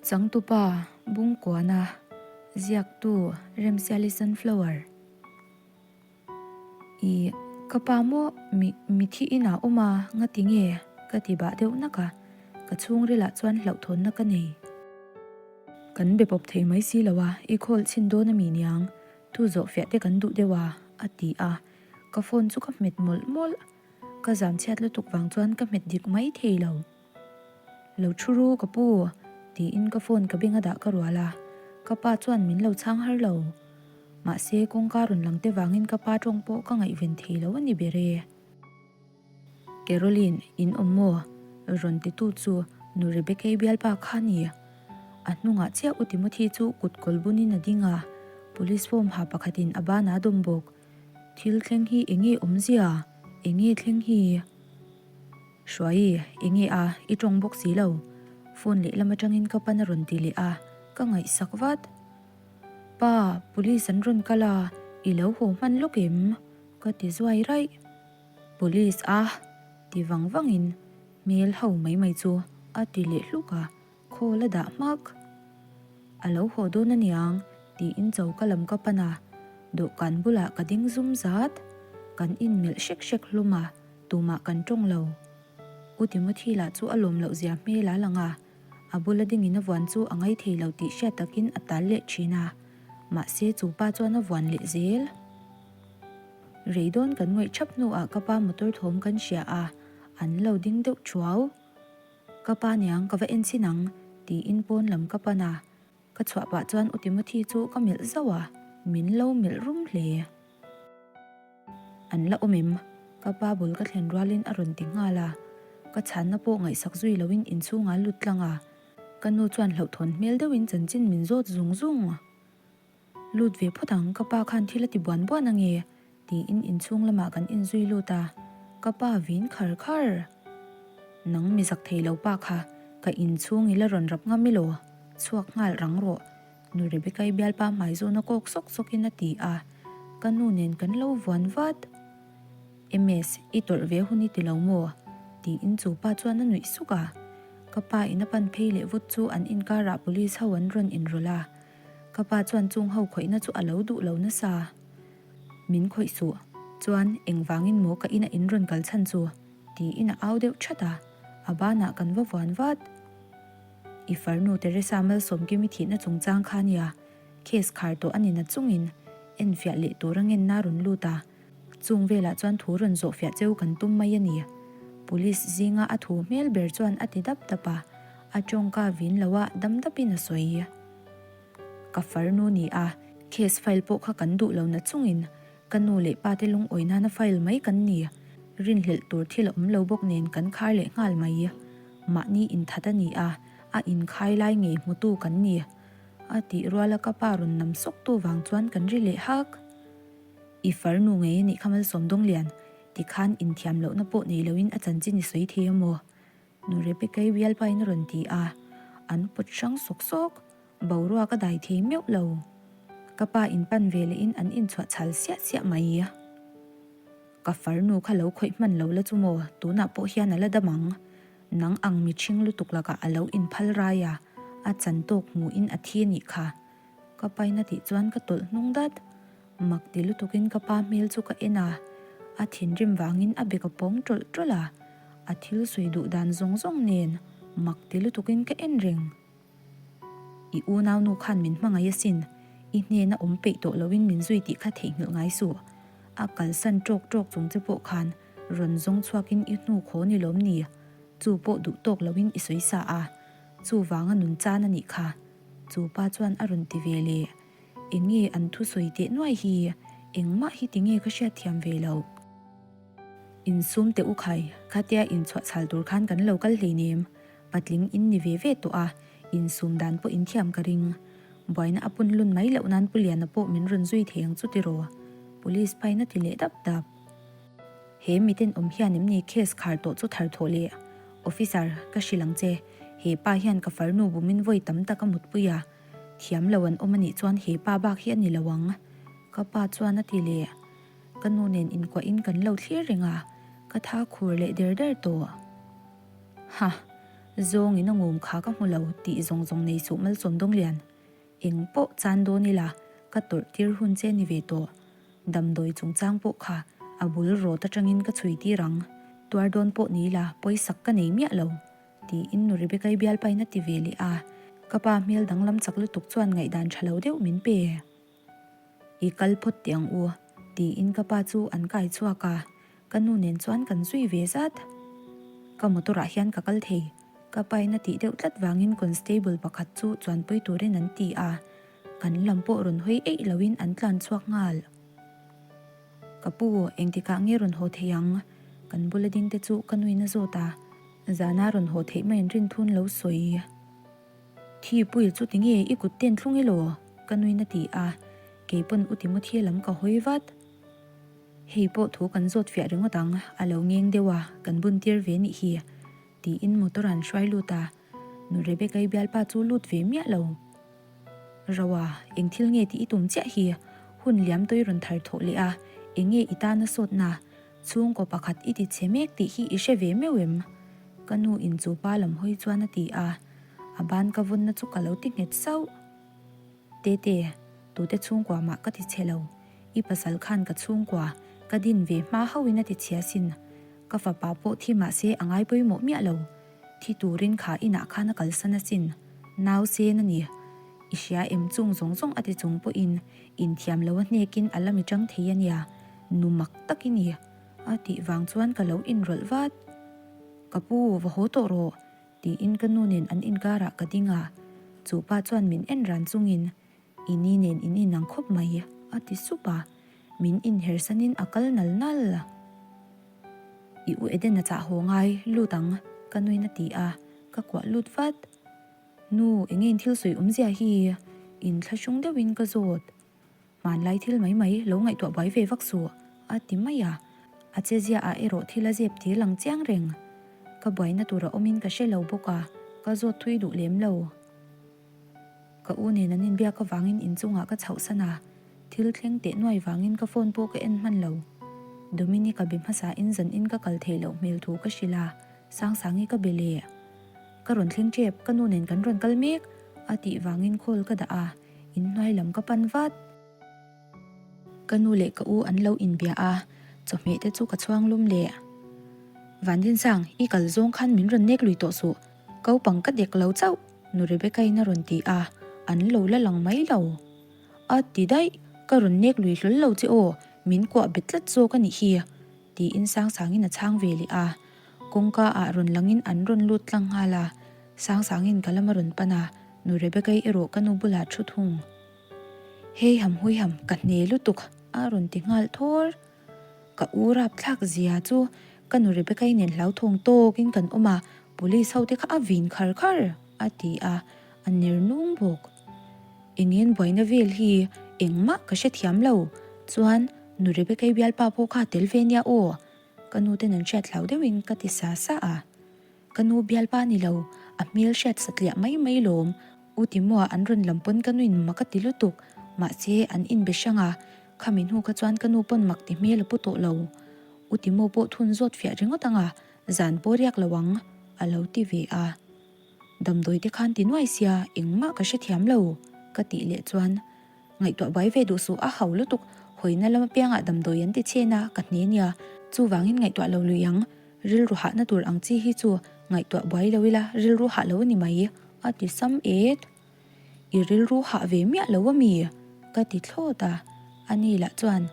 Changtupa Bungkuana ziaktu Remsiali Sunflower I ka pa maw mi mithi inah awm a ngati nge ka ti bah deuh nak a, ka chhungrilah chuan hlauhthawnna ka nei. Kan be pawp thei mai si lo a, i khawl chhin dawn a mi niang, thu zawh fiah te kan duh deuh a, a ti a, ka phone chu ka hmet mawlh mawlh. Ka zam chhiat lutuk vang chuan ka hmet dik mai thei lo. Lo thu ru ka pu, tiin ka phone ka beng a dah ka rual a, ka pa chuan min lo chhang har lo. Mahse kawngka rawn lang te vangin ka pa tawng pawh ka ngaihven thei lo a ni ber e. Caroline, in awm maw? Rawn titu chu nu Rebecca-i bialpa kha a ni. A hnungah chiah U Timothy chu kut kawl bunin a ding a, police form ha pakhatin a banah a dawm bawk. Thil thleng hi enge awmzia? Enge thleng hi? Hruai, enge a, i tawng bawk si lo. Phone lehlam atangin ka pan a rawn ti leh a, ka ngaihsak vat. Pa, police an rawn kal a, i lo haw hman lawk em? Ka ti zuai raih. Police a? Ti vang vangin hmel ho mai mai chu a ti leh hluk a, khawl a dah hmak. A lo haw dawn aniang tiin choka lam ka pan a, dawhkan bulah ka ding zum zat. Kan inmelh hrek hrek hlum a, tumah kan tawng lo. U Timothy lah chu a lawm loh zia hmel a lang a, a bula dingin a vuan chu a ngaithei lo tih hriat takin a tal leh thin a, mahse chu pa chuan a vuan leh zel. Rei dawn kan ngawih thap hnuah ka pa motor thawm kan hria a, an lo ding deuh thuau. Ka pa niang ka va en chhin ang tiin pawn lam ka pan a, ka chhuah pah chuan U Timothy chu ka melh zauh a, min lo melh rum hle. An la awm em? Ka pa bul ka thlen rualin a rawn ti nghal a, ka chhanna pawh ngaihsak zui loin inchhungah a lut tlang a, ka nu chuan hlauhthawn hmel deuhin chanchin min zawt zung zung. Lut ve phawt ang, ka pa khan thil a ti buan buan ange, tiin inchhung lamah kan inzui lut a, ka pa vin khar khar. Nang mi zak thei lo pa kha, ka inchhung i la rawn rap ngam ilo, chhuak nghal rang rawh, nu Rebecca-i bialpa hmai zawna kawk sawk sawkin a ti a, ka nu nen kan lo vuan vat. MS, i tawrh ve hun i ti lo maw? tiin chu pa chuan a nuih suk a, ka pa in a pan phei leh vut chu an inkarah police ho an rawn inrawlh a, Ka pa chuan chung ho khawihna chu a lo duh lo nasa. Min khawih suh. Chuan engvangin maw ka ina in rawn kal chhan chu? tiin a au deuh that a, a banah kan va vuan vat. I farnu Teresa Malsawmkimi thihna chungchang kha nia, case khar tawh a ni na chungin enfiah leh tur a ngenna rawn lut a, chung velah chuan thu rawn zawhfiah cheu kan tum mai a ni. Police zinga a thu hmel ber chuan a ti dap dap a, a tawngka vin lo a dam dapin a sawi. Ka farnu ni a, case file pawh kha kan duh lo na chungin ka nu leh pa te lungawi nana file mai kan ni. Rinhlelh tur thil a awm lo bawk nen kan khar leh nghal mai. Mahni inthat a ni a, a inkhai lai ngei hmutu kan ni. A tih ruala ka pa rawn nam sawk tu vang chuan kan ri leh hak. I farnu ngei a nih kha Malsawm Dawnglian, tikhan inthiam lohna pawh nei loin a chanchin i sawi thei a maw? Nu Rebecca-i bialpain a rawn ti a, an pawt hrang sawk sawk, boruak a dai thei meuh lo. Ka pa in pan ve lehin an inchhuah chhal siah siah mai. Ka farnu kha lo khawih hman lo la chu maw, tunah pawh hian a la dam ang. Nang ang miṭhing lutuk lakah a lo inphal rai a, a chan tawk hmuhin a thi a nih kha. Ka pain a tih chuan ka tawlh hnung dat. Mak ti lutukin ka pa hmel chu ka en a, a thinrim vangin a bek a pawng tawlh tawlh a, a thil sawi duh dan zawng zawng nen mak ti lutukin ka en reng. I unaunu khan min hmangaih asin, i hnena awm peih tawh loin min zui tih kha theihnghilh ngai suh. A kalsan tawk tawk chung che pawh khan rawn zawng chhuakin i hnu khaw ni lawm ni? Chu pawh duh tawk loin i sawi sa a, chuvanga nun chan a nih kha. Chu pa chuan a rawn ti ve leh. Enge an thusawi teh nuai hi? Engmah hi tinge ka hriatthiam ve loh? Insum teh u khai, khatia inchhuah chhal tur khan kan lo kal hleinem. Patling in ni ve ve tawh a, insum dan pawh inthiam ka ring. Buaina a pun lun mai loh nan Pu Liana pawh min rawn zui thei ang chu tiraw? Police pain a ti leh dap dap. He miten awm hian em ni case khar tawh chu thar thawh leh? Officer, ka hrilh ang che, he pa hian ka farnu bumin vawi tam tak a mutpui a, Thiam lo an awm a nih chuan he pa bak hi a ni lo ang. Ka pa chuan a ti leh. Ka nu nen inkuahin kan lo thlir reng a, ka tha khur leh der der tawh. Ha! Zawngin a ngum kha ka hmu lo tih zawng zawng nei suh Malsawm Dawnglian. Eng pawh chan dawn ila ka tawrh tir hun che ni ve tawh. Damdawi chungchang pawh kha a bul rawt atangin ka chhui tir ang. Tuar dawn pawh ni ila pawisak ka nei miah lo. Tiin nu Rebecca-i bialpain a ti ve leh a. Ka pa hmel danglam chak lutuk chuan ngaihdan tha lo deuh min pe. I kal phawt teh ang u, tiin ka pa chu an kai chhuak a, ka nu nen chuan kan zui ve zat. Ka motor ah hian ka kal thei, ka pain a tih deuh tlat vangin constable pakhat chu chuanpui turin an ti a, kan lam pawh rawn hawi eih loin an tlan chhuak nghal. Ka pu, engtikah nge rawn haw thei ang? Kan bula ding te chu ka nuin a zawt a, zana rawn haw theih mai an rinthun lo sawi. Thi pui chu tinge i kut ten thlung elaw? Ka nuin a ti a, kei pawn u Timothy lam ka hawi vat. Hei pawh thu kan zawt fiah ringawt ang, a lo ngeng deuh a, kan bun tir ve nih hi, tiin motor an hruai lut a, nu Rebecca-i bialpa chu lut ve miah lo. Roa, eng thil nge tih i tum chiah hi? Hun liam tawih rawn thar thawh leh a, eng nge i tana sawtna? Chhungkaw pakhat i ti chhe mek tih hi i hre ve meuh em? Ka nu in chu pa lam hawi chuan a ti a, a ban ka vawnna chu ka lo ti nghet sauh. Tete, tute chhungkua mah ka ti chhe lo, i pasal khan ka chhungkua ka din ve hma hauhin a ti chhia sin. Ka fapa pawh thi mah se a ngai pawimawh miah lo, thi turin kha inah khan a kalsan asin, nau sen a ni. I hria em chung zawng zawng a ti chung pawhin inthiam lo a hnekin a la mi tang thei a nia, nu mak tak i ni a tih vang chuan ka lo inrawlh vat. Ka pu, va haw tawh rawh, tiin ka nu nen an inkarah ka ding a, chu pa chuan min en ran chungin, I ni nen in inang khawp mai, a ti sup a, min inhersanin a kal nal nal. I u Eden a chah haw ngai, lut ang, ka nuin a ti a, ka kuah lut vat. Nu, enge in thil sawi awmzia hi? Inthlahrung deuhin ka zawt. Hmanlai thil mai mai lo ngaihtuah buai ve vak suh, a ti mai a. A chezia ah erawh thil a zep tir lang chiang reng. Ka buaina tur a awmin ka hre lo bawk a, ka zawt thui duh lem lo. Ka u nen an inbiak avangin inchungah ka chhohsan a, thil thleng teh nuai vangin ka phone pawh ka en hman lo. Dominic-a be hmasain zanin ka kal theih loh hmel thu ka hrilh a, Sangsangi ka be leh. Ka rawn thleng tep, ka nu nen kan rawn kal mek, a tih vangin call ka dah a, inhnuai lam ka pan vat. Ka nu leh ka u an lo inbia a, chawhmeh te chu ka chhuang lum leh. Vandinsang, i kal zawng khan min rawn nek lui tawh suh, kaupang ka dek lo chauh, nu Rebecca-in a rawn ti a, an lo la lang mai lo. A ti daih, ka rawn nek lui hlawl lo che aw, min kuah bet tlat zawk a nih hi, tiin Sangsangin a chhang ve leh a. Kawngka ah rawn langin an rawn lut tlang nghal a, Sangsangin ka lam a rawn pan a, nu Rebecca-i erawh ka nu bulah thu thung. Hei ham hui ham, ka hne lutuk a rawn ti nghal thawr. Ka u rapthlak zia chu ka nu Rebecca-i nen hlauthawng tawkin kan awm a, police ho te kha a vin khar khar a ti a, a ner nung bawk. Engin buaina vel hi engmah ka hrethiam lo, chuan nu Rebecca-i bialpa pawh kha a tel ve nia aw. Ka nu ten an hriat hlau deuhin ka ti sa sa a. Ka nu bialpa ni lo, a hmel hriat satliah mai mai lawm. U Timoa an rawn lam pawn ka nuin mak a ti lutuk, mahse an inbe hrang a, khami hnu kha chuan ka nu pawn mak ti hmel a pu tawh lo. U Timo pawh thun zawt fiah ringawt ang a, zan pawh riak lo ang, a lo ti ve a. Damdawi te khan ti nuai sia, engmah ka hrethiam lo, ka tih leh chuan Ngaihtuah buai ve duh suh a hau lutuk, hawina lam apiangah damdawi an ti chhen a, ka hne nia. Chuvangin ngaihtuah lo lui ang, rilru hahna tur ang chi hi chu ngaihtuah buai lo ila rilru hah lo a ni mai, a ti sam et. I rilru hah ve miah lo a mi? ka ti thlawt a, ani lah chuan,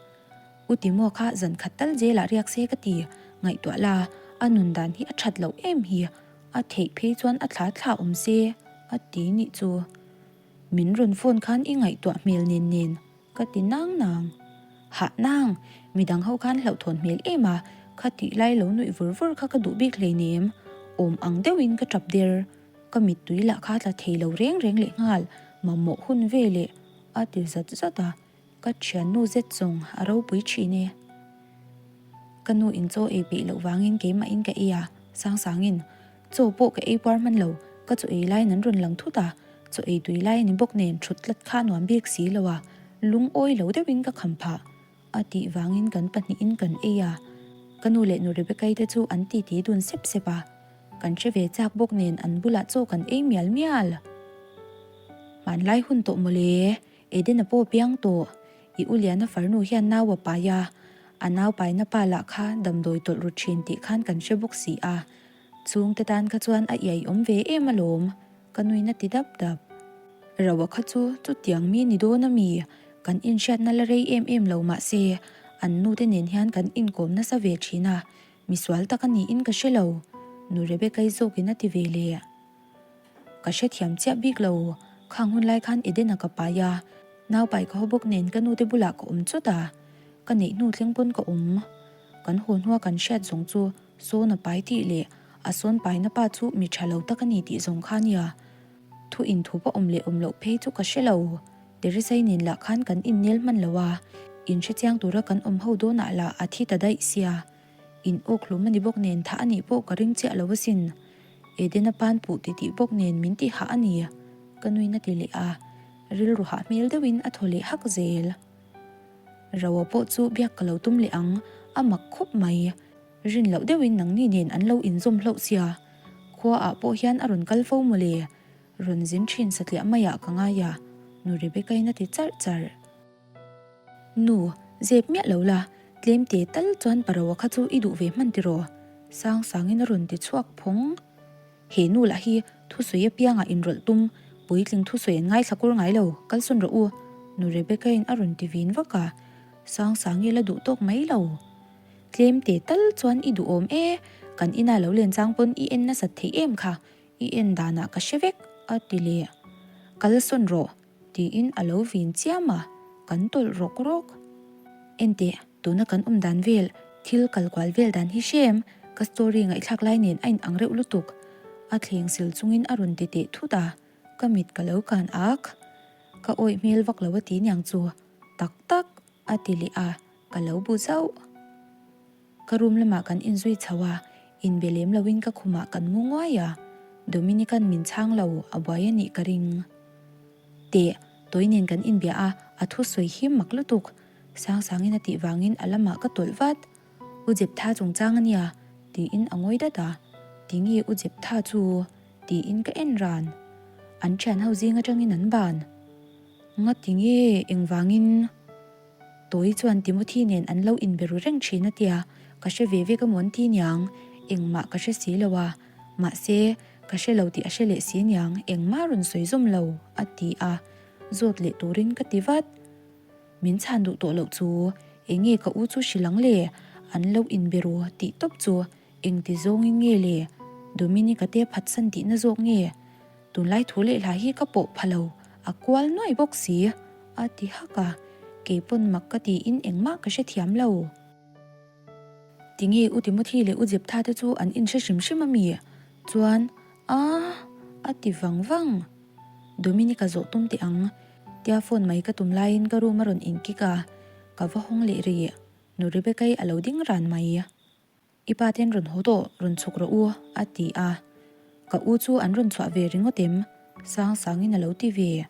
U Timo kha zan khat tal zelah riak se ka ti, ngaihtuah la, a nun dan hi a that loh em hi, a theih phei chuan a thla thla awm se, a ti nih chu. Min rawn phone khan i ngaihtuah hmel nen nen ka ti nang nang. Hah nang, midang ho khan hlauhthawn hmel em a, kha tih lai lo nuih vur vur kha ka duh bik hleinem. Awm ang deuhin ka tap der. Ka mittui lah kha tla thei lo reng reng leh nghal, mamawh hun ve leh a ti zat zat a. Ka thiannu zet zawng a ropui thin e. Ka nu in chaw ei peih loh vangin keimahin ka ei a, Sangsangin, Chaw pawh ka ei puar hman lo, ka chaw ei laiin an rawn lang thut a, chaw ei tui lai a ni bawk nen thut tlat kha a nuam bik si lo a, lungawi lo deuhin ka kham phah a tih vangin kan pahnihin kan ei a, ka nu leh nu Rebecca-i te chu an titi dun sep sep a. Kan hre ve chak bawk nen an bulah chaw kan ei mial mial. Hmanlai hun tawh mawle, Edena pawh piang tawh. I u Liana farnu hian nau a pai a, a nau paina pa lah kha damdawi tawlh ru thin tih khan kan hre bawk si a. Chhungte tan kha chuan a iai awm ve em alawm, ka nuin a ti dap dap. Roa kha chu chutiang mi ni dawn a mi, kan inhriatna la rei em em lo mahse an nute nen hian kan inkawm nasa ve thin a, misual tak a niin ka hre lo, nu Rebecca-i zawkin a ti ve leh. Ka hrethiam chiah bik lo, khang hun lai khan Eden-a ka pai a, nau pai ka haw bawk nen ka nute bulah ka awm chawt a, ka neih hnu thleng pawn ka awm. Kan haw hnua kan hriat zawng chu sawn a pai tih leh a sawn paina pa chu mi tha lo tak a ni tih zawng kha nia. Thu inthup a awm leh awm loh phei chu ka hre lo. Teresai nen lah khan kan innel hman lo a, inhrechiang tura kan awm ho dawnah lah a thi ta daih sia. In awk hlum a ni bawk nen thah a nih pawh ka ring chiah lo asin. Edena pan puh ti tih bawk nen min ti hah a ni. Ka nuin a ti leh a, rilru hah hmel deuhin a thaw leh hak zel. Roa pawh chu biak ka lo tum leh ang, a mak khawp mai. Rin loh deuhin nangni nen an lo inzawm hlauh sia. Khua ah pawh hian a rawn kal fo mawle. Rawn zin thin satliah maiah ka ngai a, nu Rebecca-in a ti charh charh. Nu, zep miah lo la, tlem te tal chuan Paroa kha chu i duh ve hman tiraw? Sang sangin a rawn ti chhuak phawng. He nu lah hi thusawi apiangah inrawlh tum, puitling thusawi an ngaithla kur ngai lo, kalsawn rawh u, nu Rebecca-in a rawn ti vin vak a, Sang sangi la duh tawk mai lo. Tlem te tal chuan i duhawm e, kan ina lo len chang pawn i en nasat theih em kha, i en danah ka hre vek, a ti leh. Kalsawn rawh. Tiin a lo vin chiam a, kan tawlh rawk rawk. Enteh, tuna kan awm dan vel, thil kal kual vel dan hi hrem, ka story ngaihthlak lai nen a inang reuh lutuk. A thleng sil chungin a rawn ti teh thut a, ka mit ka lo kan ak. Ka awih hmel vak lo a ti niang chu, tak tak, a ti leh a, ka lo bu zauh. Ka room lamah kan inzui chho a, inbe lem loin ka khumah kan mu nguai a, Dominican min chhang lo, a buai a nih ka ring. Teh, Tawi nen kan inbia a, a thusawi hi mak lutuk. Sangsangin a tih vangin a lamah ka tawlh vat. U Jeptha chungchang a nia, tiin a ngawi dat a. Tinge U Jeptha chu? tiin ka en ran. An thian ho zing atangin an ban. Nga tinge engvangin? Tawi chuan Timothy nen an lo inbe ru reng thin a tia, ka hre ve vek amaw an ti niang, engmah ka hre si lo a, mahse, ka hre lo tih a hre leh si niang, engmah rawn sawi zawm lo, a ti a, zawt leh turin ka ti vat. Min chhan duh tawh loh chu, enge ka u chu hrilh ang le, an lo inbe ru tih tawp chu engti zawngin nge le, Dominic-a te phatsan tihna zawk nge? Tunlai thu leh hla hi ka pawh pha lo, a kual nuai bawk si, a ti hak a, kei pawn mak ka tiin engmah ka hrethiam lo. Tinge U Timothy leh U Jeptha te chu an inhre hrim hrim a mi? Chuan, aah, a ti vang vang. Dominic-a zawh tum teh ang, tia phone mai ka tum laiin ka room a rawn inkik a, ka va hawng leh rih. Nu Rebecca-i a lo ding ran mai. I pa ten rawn haw tawh, rawn chhuk rawh u, a ti a. Ka u chu an rawn chhuah ve ringawt em? Sang sangin a lo ti ve.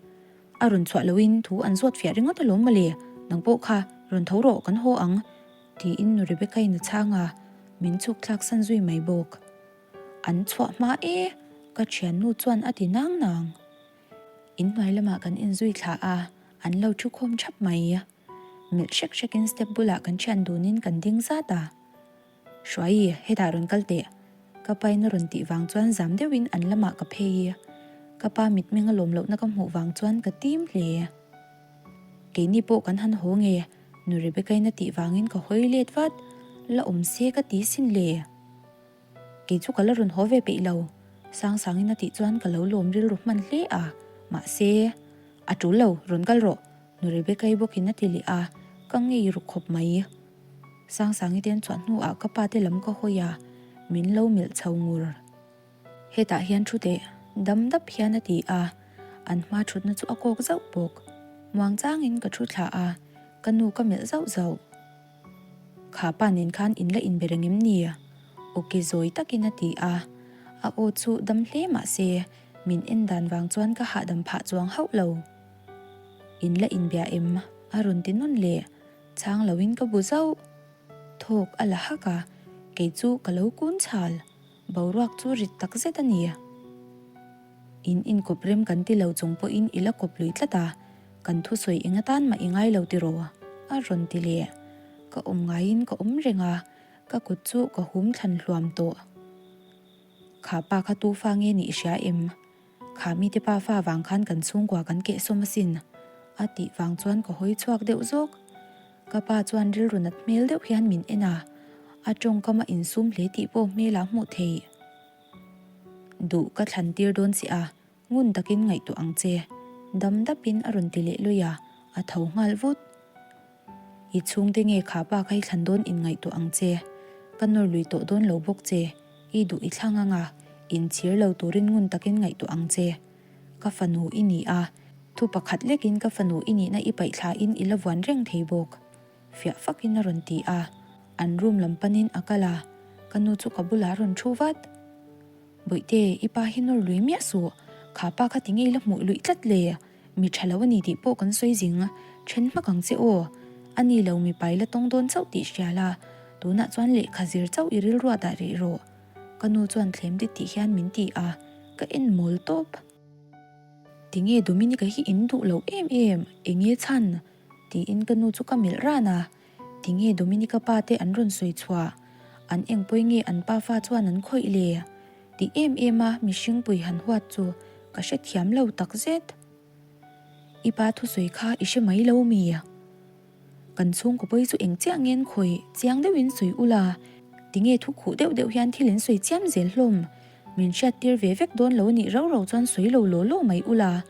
A rawn chhuah loin thu an zawt fiah ringawt alawm mawle, nang pawh kha rawn tho rawh kan haw ang, tiin nu Rebecca-in a chhang a, min chhuk thlak san zui mai bawk. An chhuah hma e, ka thiannu chuan a ti nang nang. Inhnuai lamah kan inzui thla a, an lo thu khawm thap mai. Melh hrek hrekin step bulah kan thian dunin kan ding zat a. Hruai, hetah rawn kal teh. Ka pain a rawn tih vang chuan zam deuhin an lamah ka phei. Ka pa mitmeng a lawm lohna ka hmuh vang chuan ka tim hle. Keini pawh kan han haw nge, nu Rebecca-in a tih vangin ka hawi let vat. La awm se ka ti sin le. Kei chu ka la rawn haw ve peih lo, Sangsangin a tih chuan ka lo lawm rilru hman hle a, mahse, a tul lo, rawn kal rawh, Nu Rebecca-i bawkin a ti leh a, ka ngei ru khawp mai. Sangsangi te an chhuah hnuah ka pa te lam ka hawi a, min lo melh chho ngur. Hetah hian thu teh, dam dap hian a ti a, an hma thutna chu a kawk zauh bawk. Muangchangin ka thu thla a, ka nu ka melh zauh zauh. Kha pa nen khan in la inbe reng em ni? Awki zawi takin a ti a, a aw chu dam hle mah se min en dan vang chuan ka hahdam phah chuang hauh lo. In la inbia em? A rawn ti nawn leh, chhang loin ka bu zauh. Thawk a la hak a, kei chu ka lo kun chhal. Boruak chu rit tak zet a ni. In inkawp rem kan ti lo chung pawhin i la kawp lui tlat a, kan thusawi eng atan mah i ngai lo tiraw? A rawn ti leh. Ka awm ngaiin ka awm reng a, ka kut chu ka hum thlan hluam tawh. Kha pa kha tu fa nge nih i hria em? Kha mite pa fa vang khan kan chhungkua kan kehsawm asin, a tih vang chuan ka hawi chhuak deuh zawk. Ka pa chuan rilru nat hmel deuh hian min en a, a tawngkam a insum hle tih pawh hmelah hmuh theih. Duh ka thlan tir dawn che a, ngun takin ngaihtuah ang che, dam dapin a rawn ti leh lui a, a tho nghal vut. I chhungte nge kha pa kha i thlan dawn in ngaihtuah ang che, ka nawr lui tawh dawn lo bawk che, i duh i thlang anga, inchhir lo turin ngun takin ngaihtuah ang che. Ka fanu i ni a, thu pakhat lekin ka fanu i nihna i paih thlain i la vuan reng thei bawk. Fiah fakin a rawn ti a, an room lam panin a kal a, ka nu chu ka bulah a rawn thu vat. Bawihte, i pa hi nawr lui miah suh, kha pa kha tinge i la hmuh luih tlat le? Mi tha lo a ni tih pawh kan sawi zing, then hmak ang che aw. A ni lo mipa i la tawng dawn chauh tih hria la, tunah chuan lehkha zir chauh i rilruah dah rih rawh. Ka nu chuan thlem dit tih hian min ti a, ka en mawl tawp. Tinge Dominica hi in duh lo em em, enge chhan? Tiin ka nu chu ka melh ran a, tinge Dominica pa te an rawn sawi chhuah? An engpawi nge an pa fa chuan an khawih le? Ti em em a mihring pui han huat chu ka hrethiam lo takzet. I pa thusawi kha i hre mai lo mi? Kan chhungkaw pawi chu eng chiah ngen khawih chiang deuhin sawi ula, tinge thu khuh deuh deuh hian thil in sawi chiam zel hlawm? Min hriattir ve vek dawn lo nih rau rau chuan sawi lo law law mai ula,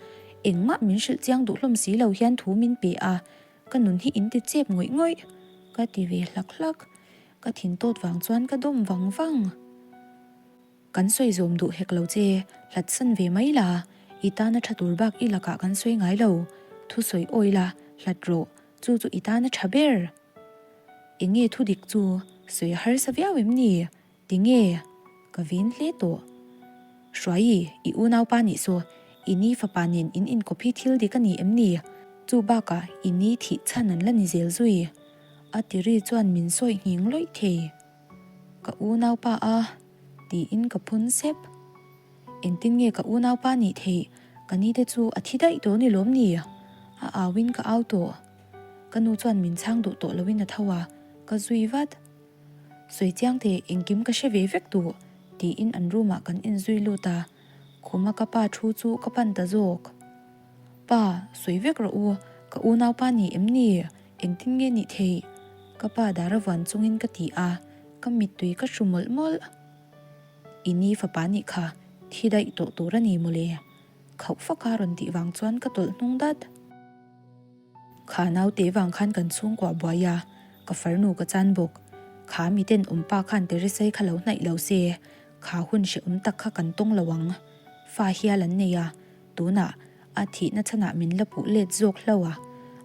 engmah min hrilh chiang duh hlawm si lo hian thu min pe a, ka nun hi in ti chep ngawih ngawih, ka ti ve hlak hlak. Ka thin tawt vang chuan ka dawm vang vang. Kan sawi zawm duh hek lo che, hlat san ve mai la, i tana tha tur bak i lakah kan sawi ngai lo, thu sawi awi la, hlat rawh, chu chu i tana tha ber. Eng nge thu dik chu, sawi a harsa viau em ni? Tinge? Ka vin hle tawh. Hruai, i unaupa nih saw, i ni fapa nen in inkawp hi thil dik a ni em ni? Chu bakah i ni thih chhan an la ni zel zui. A tiri chuan min sawi nghing lawih thei. Ka unaupa a? Tiin ka phun sep. Engtin nge ka unaupa nih theih? Ka ni te chu a thi daih tawh ni lawm ni? A auin ka au tawh. Ka nu chuan min chhang duh tawh loin a tho a, ka zui vat. Sawi chiang teh engkim ka hre ve vek duh, tiin an room ah kan inzui lut a. Khuma ka pa thu chu ka pan ta zawk. Pa, sawi vek rawh u, ka unaupa ni em ni? Engtin nge nih theih? Ka pa dar a vuan chungin ka ti a, ka mittui ka hru mawlh mawlh. I ni fapa nih kha, thi daih tawh tur a ni mawle. Khauh faka rawn tih vang chuan ka tawlh hnung dat. Kha naute vang khan kan chhungkua buai a, ka farnu ka chan bawk. Kha miten awmpa khan Teresai kha lo hnaih lo se, kha hun hrehawm tak kha kan tawng lo ang. Fa hial an nei a, Tunah a thihna chhanah min la puh let zawk hlo a,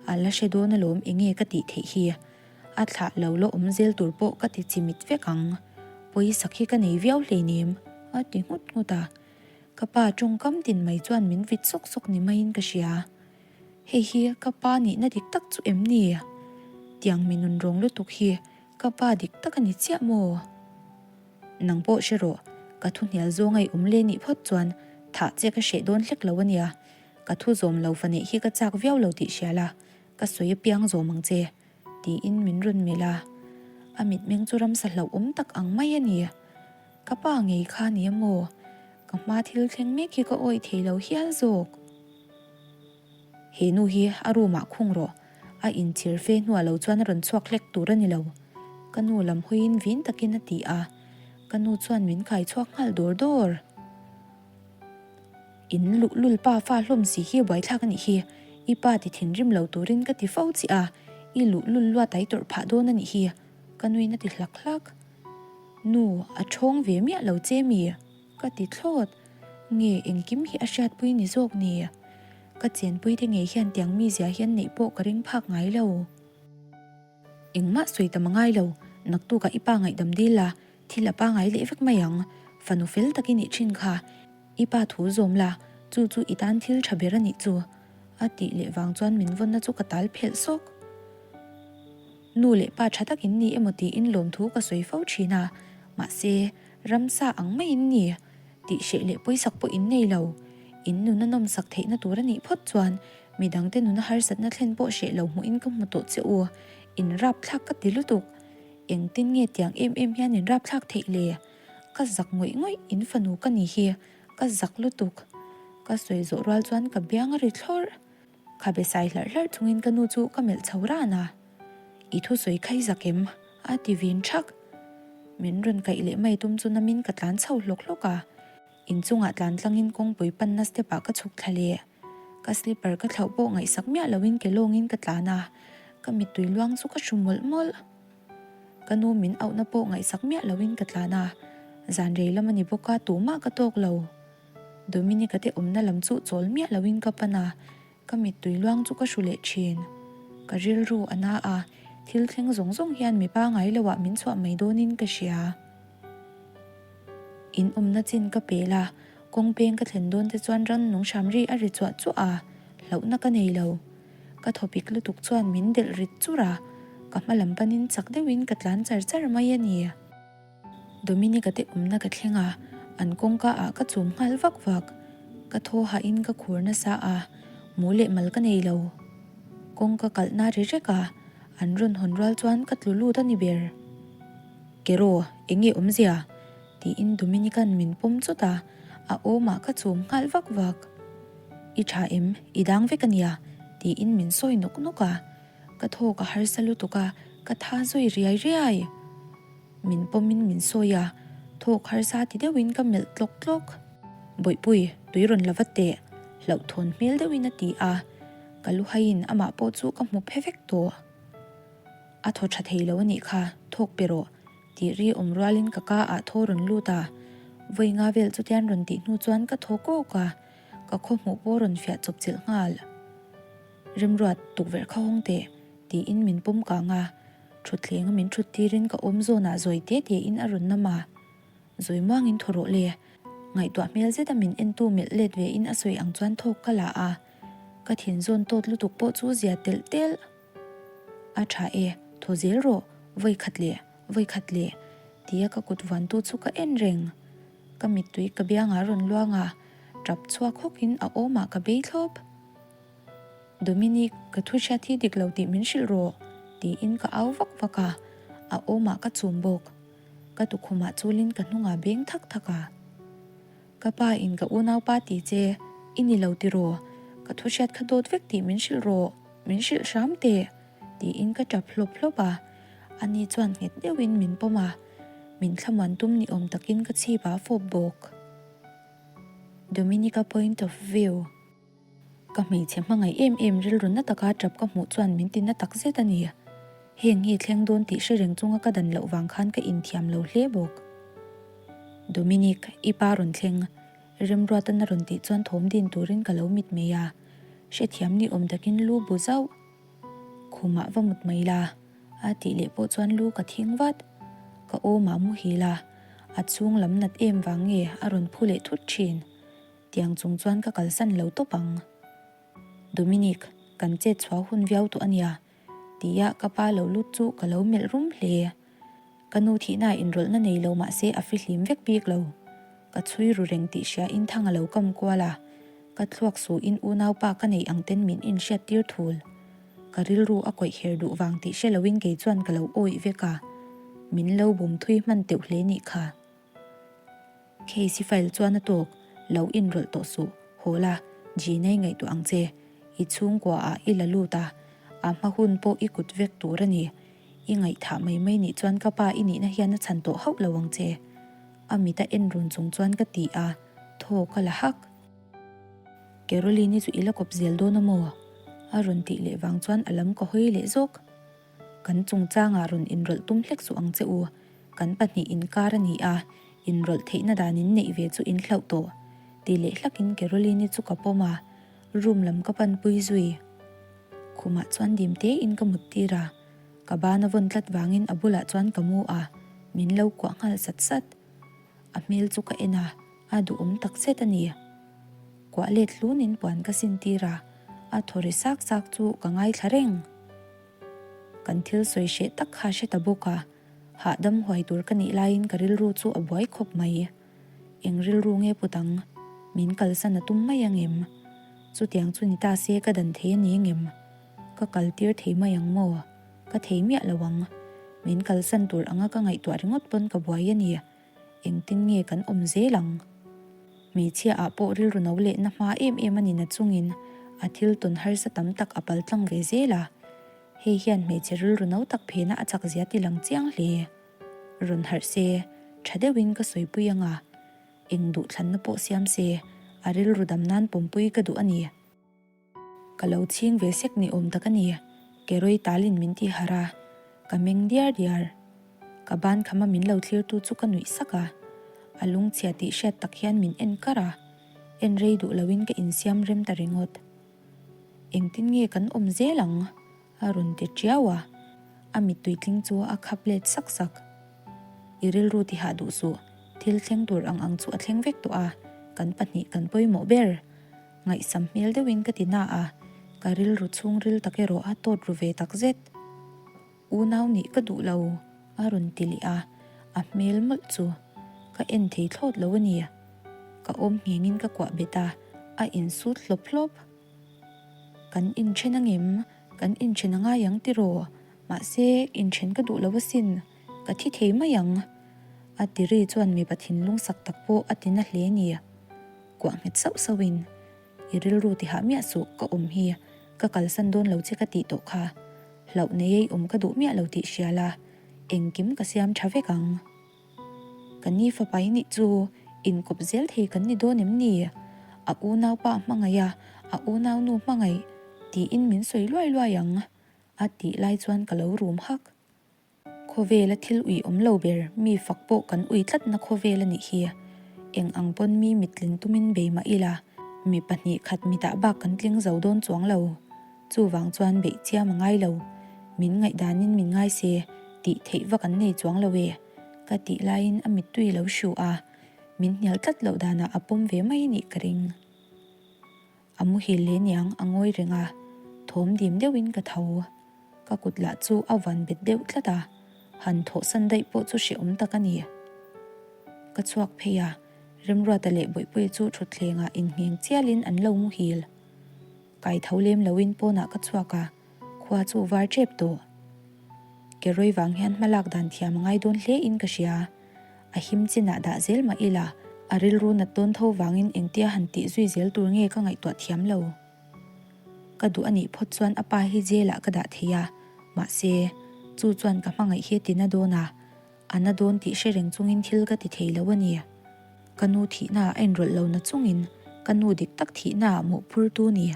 a la hre dawn alawm enge ka tih theih hi. A thlah lo la awm zel tur pawh ka ti chimit vek ang. Pawisak hi ka nei viau hleinem, a ti nghut nghut a. Ka pa tawngkam tin mai chuan min vit sawk sawk ni maiin ka hria. Hei hi ka pa nihna dik tak chu em ni? Tiang mi nunrawng lutuk hi ka pa dik tak a ni chiah maw? Nang pawh hre rawh, ka thu hnial zawng a i awm le nih phawt chuan thah che ka hreh dawn hlek lo a nia. Ka thu zawm lo fa neih hi ka chak viau lo tih hria la, ka sawi apiang zawm ang che, tiin min rawn melh a. A mitmeng chu ramsa hlauhawm tak ang mai a ni. Ka pa ngei kha a ni a maw? Ka hma thil thleng mek hi ka awih thei lo hial zawk. He nu hi a room ah khung rawh, a inchhir fe hnuah lo chuan a rawn chhuak hlek tur a ni lo. Ka nu lam hawiin vin takin a ti a, ka nu chuan min kai chhuak nghal dawr dawr. In luhlul pa fa hlawm si hi buaithlak a nih hi, i pa ti thinrim lo turin ka ti fo chiah a, i luhlul luat a i tawrh phah dawn a nih hi, ka nuin a ti hlak hlak. Nu, a thawng ve miah lo che mi? Ka ti thlawt. Nge engkim hi a hriatpui ni zawk ni? Ka chenpui te ngei hian tiang mizia hian neih pawh ka ring phak ngai lo. Engmah sawi tam a ngai lo, naktukah i pa ngaihdam dil la, thil a pangai leh vek mai ang. Fanu fel tak i nih thin kha. I pa thu zawm la, chu chu i tan thil tha ber a nih chu. A tih leh vang chuan min vawnna chu ka tal phelh sawk. Nu leh pa tha tak in ni emaw tiin lawmthu ka sawi fo thin a, mahse. Ramsa ang mai in ni. Tih hreh leh pawisak pawh in nei lo. In nuna nawmsak theihna tur a nih phawt chuan midangte nuna harsatna thlen pawh hreh lo hmuhin ka hmu tawh che u. In rapthlak ka ti lutuk. Engtin nge tiang em em hian in rapthlak theih le? Ka zak ngawih ngawih in fanu ka ni hi. Ka zak lutuk. Ka sawi zawh rual chuan ka biang a ri thlawrh. Khabe sai hlarh hlarh chungin ka nu chu ka melh chho ran a, I thusawi kha i zak em? a ti vin thak. Min rawn kaih leh mai tum chu namin ka tlan chho hlawk hlawk a, inchungah tlan tlangin kawngpui panna step ah ka chhuk thla leh. Ka slipper ka thlauh pawh ngaihsak miah loin ke lawngin ka tlan a, ka mittui luang chu ka hru mawlh mawlh. Ka nu min auhna pawh ngaihsak miah loin ka tlan a, zan rei lam a ni bawk a tumah ka tawk lo. Dominica te awmna lam chu chawl miah loin ka pan a, ka mittui luang chu ka hru leh thin. Ka rilru a na a, thil thleng zawng zawng hian mi pangai loah min chhuah mai dawnin ka hria. In awmna chin ka pel a, kawng peng ka thlen dawn te chuan ran nung hram ri a ri chuah chuah a, hlauhna ka nei lo. Ka thawpik lutuk chuan min delh rit chur a, ka hma lam panin chak deuhin ka tlan char char mai a ni. Dominica te awmna ka thleng a, an kawngka ah ka chum nghal vak vak. Ka thaw hahin ka khur nasa a, mu leh mal ka nei lo. Kawngka kalhna ri rek a, an rawn hawn rual chuan ka tlu lut a ni ber. Keraw, eng nge awmzia? tiin Dominica'n min pawm chawt a, a awmah ka chum nghal vak vak. I tha em? I dang vek a nia, tiin min sawi nawk nawk a. Ka thawk a harsa lutuk a, ka tha zui riai riai. Min pawmin min sawi a, thawk harsa ti deuhin ka melh tlawk tlawk. Bawihpui, tui rawn la vat teh, hlauhthawn hmel deuhin a ti a, ka lu haiin amah pawh chu ka hmu phe vek tawh. A thaw tha thei lo a nih kha, thawk pe rawh, tih ri awm rualin ka ka ah thaw rawn lut a, vawi nga vel chutian rawn tih hnu chuan ka thaw kawk a, ka khaw hmuh pawh rawn fiah chawp chilh nghal. Remruat, tukverh kha hawng teh, tiin min pawm kang a, Thutthleng a min thut tirin ka awm zawnah zawi te tein a rawn nam a, zawi muangin thaw rawh le. Ngaihtuah hmel zeta min entu melh let ve in a sawi ang chuan thawk ka la a, ka thin zawn tawt lutuk pawh chu zia telh telh. A tha e, thaw zel rawh, vawi khat leh, vawi khat leh, tia ka kut vuantu chu ka en reng. Ka mittui ka biangah a rawn luang a, tap chhuak hawkin a awmah ka bei thlawp. Dominic, ka thu hriat hi dik lo tih min hrilh rawh, tiin ka au vak vak a, a awmah ka chum bawk. Ka tukhumah chulin ka hnungah beng thak thak a. Ka pa in ka unaupa ti che, i ni lo tiraw? Ka thu hriat kha dawt vek tih min hrilh rawh, min hrilh hram teh, tiin ka tap hlawp hlawp a. Ani chuan nghet deuhin min pawm a, min thlamuan tum ni awm takin ka chhipah a fawp bawk. Dominica point of view. Ka hmeichhe hmangaih em em rilru na taka tap ka hmuh chuan min ti na tak zet a ni. Heng hi thleng dawn tih hre reng chunga ka dan loh vang khan ka inthiam lo hle bawk. Dominic, i pa rawn thleng. Remruatan a rawn tih chuan thawm din turin ka lo mit mai a. Hrethiam ni awm takin lu bu zauh. Khumah va mut mai la, a tih leh pawh chuan lu ka thing vat. Ka awmah muhil a, a chhung lam nat em vang nge a rawn phu leh thut thin. Tiang chung chuan ka kalsan lo tawp ang. Dominic, kan chet chhuah hun viau tawh a nia, tia ka pa lo lut chu ka lo melh rum hle. Ka nu thihna inrawlhna nei lo mah se a fihlim vek bik lo. Ka chhui ru reng tih hria in thang a lo kam kual a, ka thluak suhin unaupa ka neih ang ten min inhriat tir thul. Ka rilru a kawih her duh vang tih hre loin kei chuan ka lo awih vek a, min lo bum thui hman teuh hle nih kha. Casey file chuan a tawk, Lo inrawlh tawh suh, haw la, Gina-i ngaihtuah ang che. I chhungkua ah i la lut a, a hma hun pawh i kut vek tur a ni. I ngaihthah mai mai nih chuan ka pa i nihna hian a chhan tawh hauh lo ang che. A mit a en run chung chuan ka ti a, thaw ka la hak. Caroline-i chu i la kawp zel dawn a maw? A rawn tih leh vang chuan a lam ka hawi leh zawk. Kan chungchangah rawn inrawlh tum hlek suh ang che u. Kan pahnih inkar a ni a, inrawlh theihna dan in neih ve chu in hlauh tawh, ti leh hlakin Caroline-i chu ka pawm a, room lam ka panpui zui. Khumah chuan dim tein ka mut tir a, ka ban a vawn tlat vangin a bulah chuan ka mu a, min lo kuah nghal sat sat. A hmel chu ka en a, a duhawm tak zet a ni. Kuah let hlunin puan ka sin tir a, a thaw ri sak sak chu ka ngaithla reng. Kan thil sawi hreh tak kha hre ta bawk a. Hahdam huai tur ka nih laiin ka rilru chu a buai khawp mai. Eng rilru nge put ang? Min kalsan a tum mai ang em? Chutiang chu ni ta se ka dan thei a ni ngem? Ka kal tir thei mai ang maw? Ka thei miah lo ang. Min kalsan tur anga ka ngaihtuah ringawt pawn ka buai a ni. Engtin nge kan awm zel ang? Hmeichhia ah pawh rilru no leh na hma em em a ni na chungin a thil tawn harsa tam tak a pal tlang ve zel a. Hei hian hmeichhe rilru no tak phena a chak zia ti lang chiang hle. Rawn harh se, tha deuhin ka sawipui anga eng duhthlanna pawh siam se, a rilru dam nan pawmpui ka duh a ni. Ka lo chhing ve sek ni awm tak a ni, Kerawih talin min ti harh a, ka meng diar diar. Ka ban khama min lo thlirtu chu ka nuih sak a, a lungchhia tih hriat tak hian min en kar a, en rei duh loin ka insiam rem ta ringawt. Engtin nge kan awm zel ang? a rawn ti tiau a, a mittui tling chu a khap let sak sak. I rilru ti hah duh suh, thil thleng tur ang ang chu a thleng vek tawh a, kan pahnih kan pawimawh ber. Ngaihsam hmel deuhin ka ti na a, ka rilru chhungril tak erawh a tawt ru ve tak zet. Unau nih ka duh lo, a rawn ti leh a, a hmel mawlh chu ka en thei thlawt lo a ni. Ka awm nghengin ka kuah bet a, a insut hlawp hlawp. Kan inthen angem? Kan inthen a ngai ang tiraw? Mahse, inthen ka duh lo asin, ka thi thei mai ang. A ti ri chuan mipa thinlung sak tak pawh a ti na hle a ni. Kuah nghet sauh sauhin, I rilru ti hah miah suh, ka awm hi ka kalsan dawn lo che ka tih tawh kha. Hlauh nei ei awm ka duh miah lo tih hria la, engkim ka siam tha vek ang. Ka ni fapa i nih chu inkawp zel thei kan ni dawn em ni? A unaupa hmangaih a, a unaunu hmangaih tiin min sawi luai luai ang, a tih lai chuan ka lo rum hak. Khawvela thil ui awm lo ber, mi fak pawh kan ui tlatna khawvel a nih hi. Eng ang pawn mi mittlin tumin bei mah ila, mi pahnih khat mitah bak kan tling zo dawn chuang lo. Chuvang chuan beih chiam a ngai lo. Min ngaihdanin min ngai se, tih theih vak an nei chuang lo e. Ka tih laiin a mittui lo hru a, min hnial tlat loh danah a pawm ve mai nih ka ring. A muhil leh niang a ngawi reng a, thawm dim deuhin ka tho. Ka kut lah chu a van bet deuh tlat a, han thawhsan daih pawh chu hrehawm tak a ni. Ka chhuak phei a, Remruata leh Bawihpuia chu thutthlengah inngheng chialin an lo muhil. Kai tho lem loin pawnah ka chhuak a, khua chu var tep tawh. Kerawi vang hian hma lak dan thiam a ngai dawn hle in ka hria. A him chinah dah zel mah ila, a rilru nat dawn tho vangin engtia han tih zui zel tur nge ka ngaihtuah thiam lo. Ka duh a nih phawt chuan a pa hi jail ah ka dah thei a, mahse, chu chuan ka hmangaih hi a ti na dawn a, a na dawn tih hre reng chungin thil ka ti thei lo a ni. Ka nu thihna ah a inrawlh lo na chungin ka nu dik tak thihna ah mawhphurtu ni.